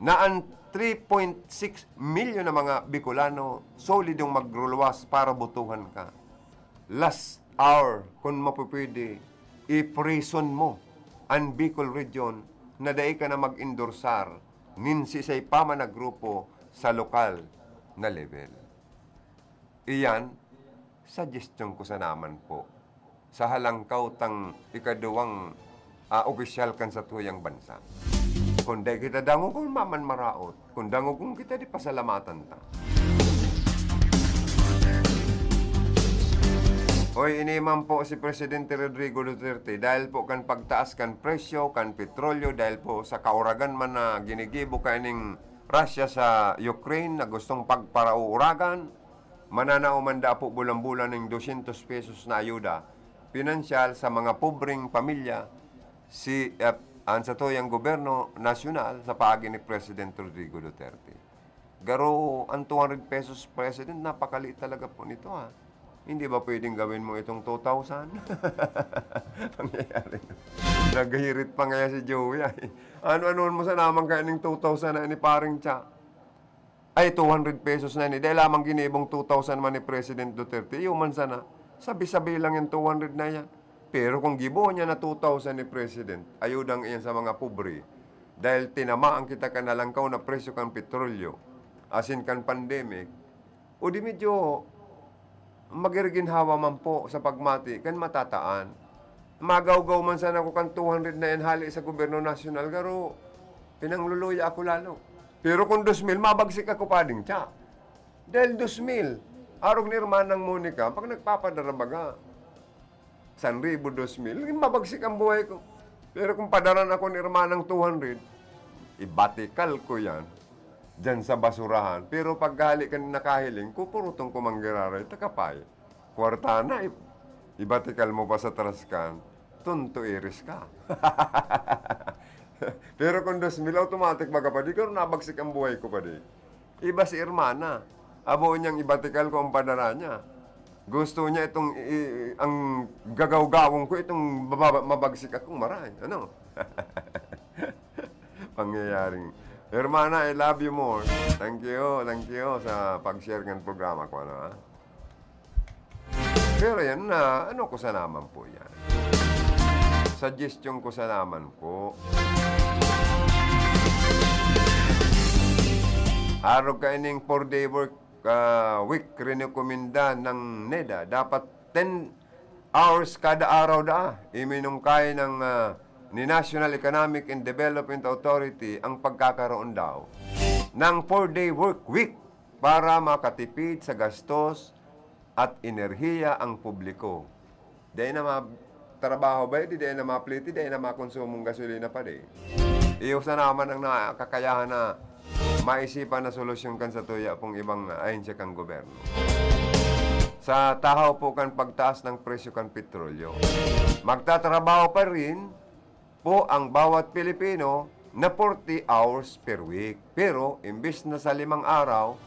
na an three point six milyon na mga Bicolano solidong magruluwas para botohan ka. Last hour, kun mapupwede, i-prison mo an Bicol Region na dai ka na mag-endorsar nin sisay pa man na grupo sa lokal na level. Iyan, suggestion ko sana man po sa halangkaw tang ikaduwang, ah, opisyal kan satuyang bansa. Kun dai kita dangogon, maman maraot. Kun dangogon kita, di pasalamatan ta. Oy, ini man po si Presidente Rodrigo Duterte, dahil po kan pagtaas kan presyo kan petrolyo, dahil po sa kauragan man na ginigibo kaining Russia sa Ukraine na gustong pagparauuragan, mananao man da po bulan-bulan ning dosyentos pesos na ayuda pinansyal sa mga pobreng pamilya si, eh, ang satuyang gobyerno nasyonal sa paagi ni President Rodrigo Duterte. Garo ang two hundred pesos, President, napakaliit talaga po nito, ha. Hindi ba pwedeng gawin mo itong two thousand? Pangyayari. Naghirit pa ngaya si Joey, ay. Ano-ano mo sa naman kaya ning two thousand na ni Paring Cha? Ay, two hundred pesos na ini. Dahil lamang ginibong two thousand man ni President Duterte. Iyo man sana, sabi-sabi lang yung two hundred na yan. Pero kung gibo niya na two thousand ni President, ayudang iyan sa mga pobre. Dahil tinamaan kita kan halangkaw na presyo kan petrolyo, asin kan pandemic, o di medyo magiriginhawa man po sa pagmati kan matataan. Magawgaw man sana ako kan two hundred na yan hali sa gobyerno nasyonal, garo pinangluluya ako lalo. Pero kung dos mil, mabagsik ako, Pading Cha. Dahil dos mil, arog ni Hermanang Monica, pag nagpapadara baga, sanribo, dos mil, mabagsik ang buhay ko. Pero kung padaran ako ni Hermanang two hundred, ibatikal ko yan diyan sa basurahan. Pero pag hali ka nakahiling, kukuruton ko manggiraray, takapay. Kwarta na, i-, ibatikal mo pa sa Trascan, tonto iris ka. Pero kung dos mil, automatic baga, padi, pero nabagsik ang buhay ko, padi. Iba si hermana. Abo niyang ibatikal ko ang padara niya. Gusto niya itong i-, i-, ang gagaw-gawon ko, itong mababa-, mabagsik akong maray. Ano? Pangyayaring, Hermana, I love you more. Thank you, thank you sa pag-share ng programa ko, ano, ha? Pero yan na, ano ko sa naman po yan? Suggestion ko sa naman po. Arog ka ining four-day work, ah, week, rinekomenda ng neda. Dapat ten hours kada araw daa. Iminungkay ng, ah, ni National Economic and Development Authority ang pagkakaroon daw ng four-day work week para makatipid sa gastos at enerhiya ang publiko. Dai na ma-, trabaho ba, di dai na mapliti, dai na makonsumong gasolina pa, di. Iyo sa naman ang nakakayahan na maisipan na solusyon kan satuya pong ibang ahensya kan gobyerno. Sa tahaw po kan pagtaas ng presyo kan petrolyo, magtatrabaho pa rin po ang bawat Pilipino na forty hours per week. Pero imbis na sa limang araw,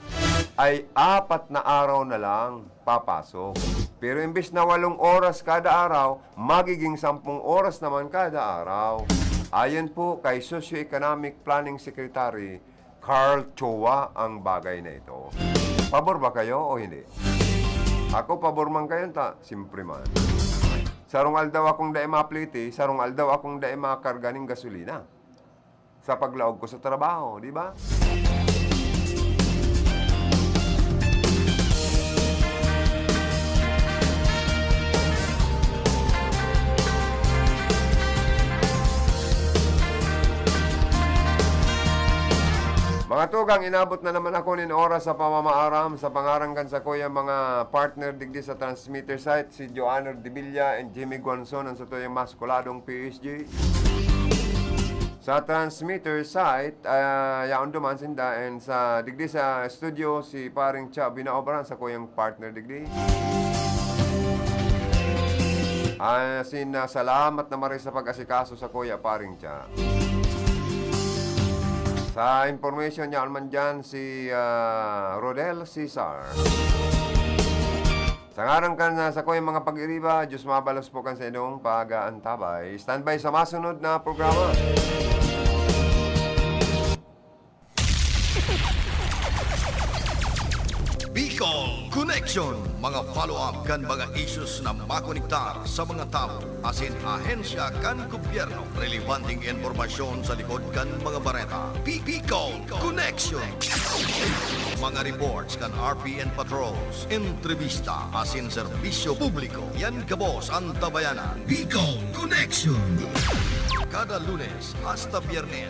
ay apat na araw na lang papasok. Pero imbis na walong oras kada araw, magiging sampung oras naman kada araw. Ayon po kay Socio-Economic Planning Secretary Carl Chua ang bagay na ito. Pabor ba kayo o hindi? Ako, pabor man kayo, ta, simpre man. Sarong aldaw akong dai mapliti, sarong aldaw akong dai makarga ning gasolina sa paglaog ko sa trabaho, di ba? Mga tugang, inabot na naman ako nin oras sa pamamaaram. Sa pangaran kan sakuya mga partner digdi sa transmitter site, si Joanner Dibilla and Jimmy Guanzon, ang satuyang maskuladong P S G. Sa transmitter site, ah, yaon duman sinda, and sa digdi sa studio, si Paring Cha Binaobra, ang sakuyang partner digdi. Asin, ah, salamat na maray sa pag-asikaso sa kuya, Paring Cha. Sa information niya, alman dyan si, ah, Rodel Cesar. Sa ngaran kan, ah, sakuyang mga pag-iriba, Diyos mabalos po kan sa inyong pag-aantabay. Standby sa masunod na programa. Bicol Connection, mga follow-up kan mga issues na makonektar sa mga tawo asin ahensya kan gobyerno. Relebanteng impormasyon sa likod kan mga bareta. Bi-, Bicol Connection. Mga reports kan R P N patrols, entrevista asin serbisyo publiko. Yan gabos an tabayanan. Bicol Connection. Kada Lunes hasta Biyernes,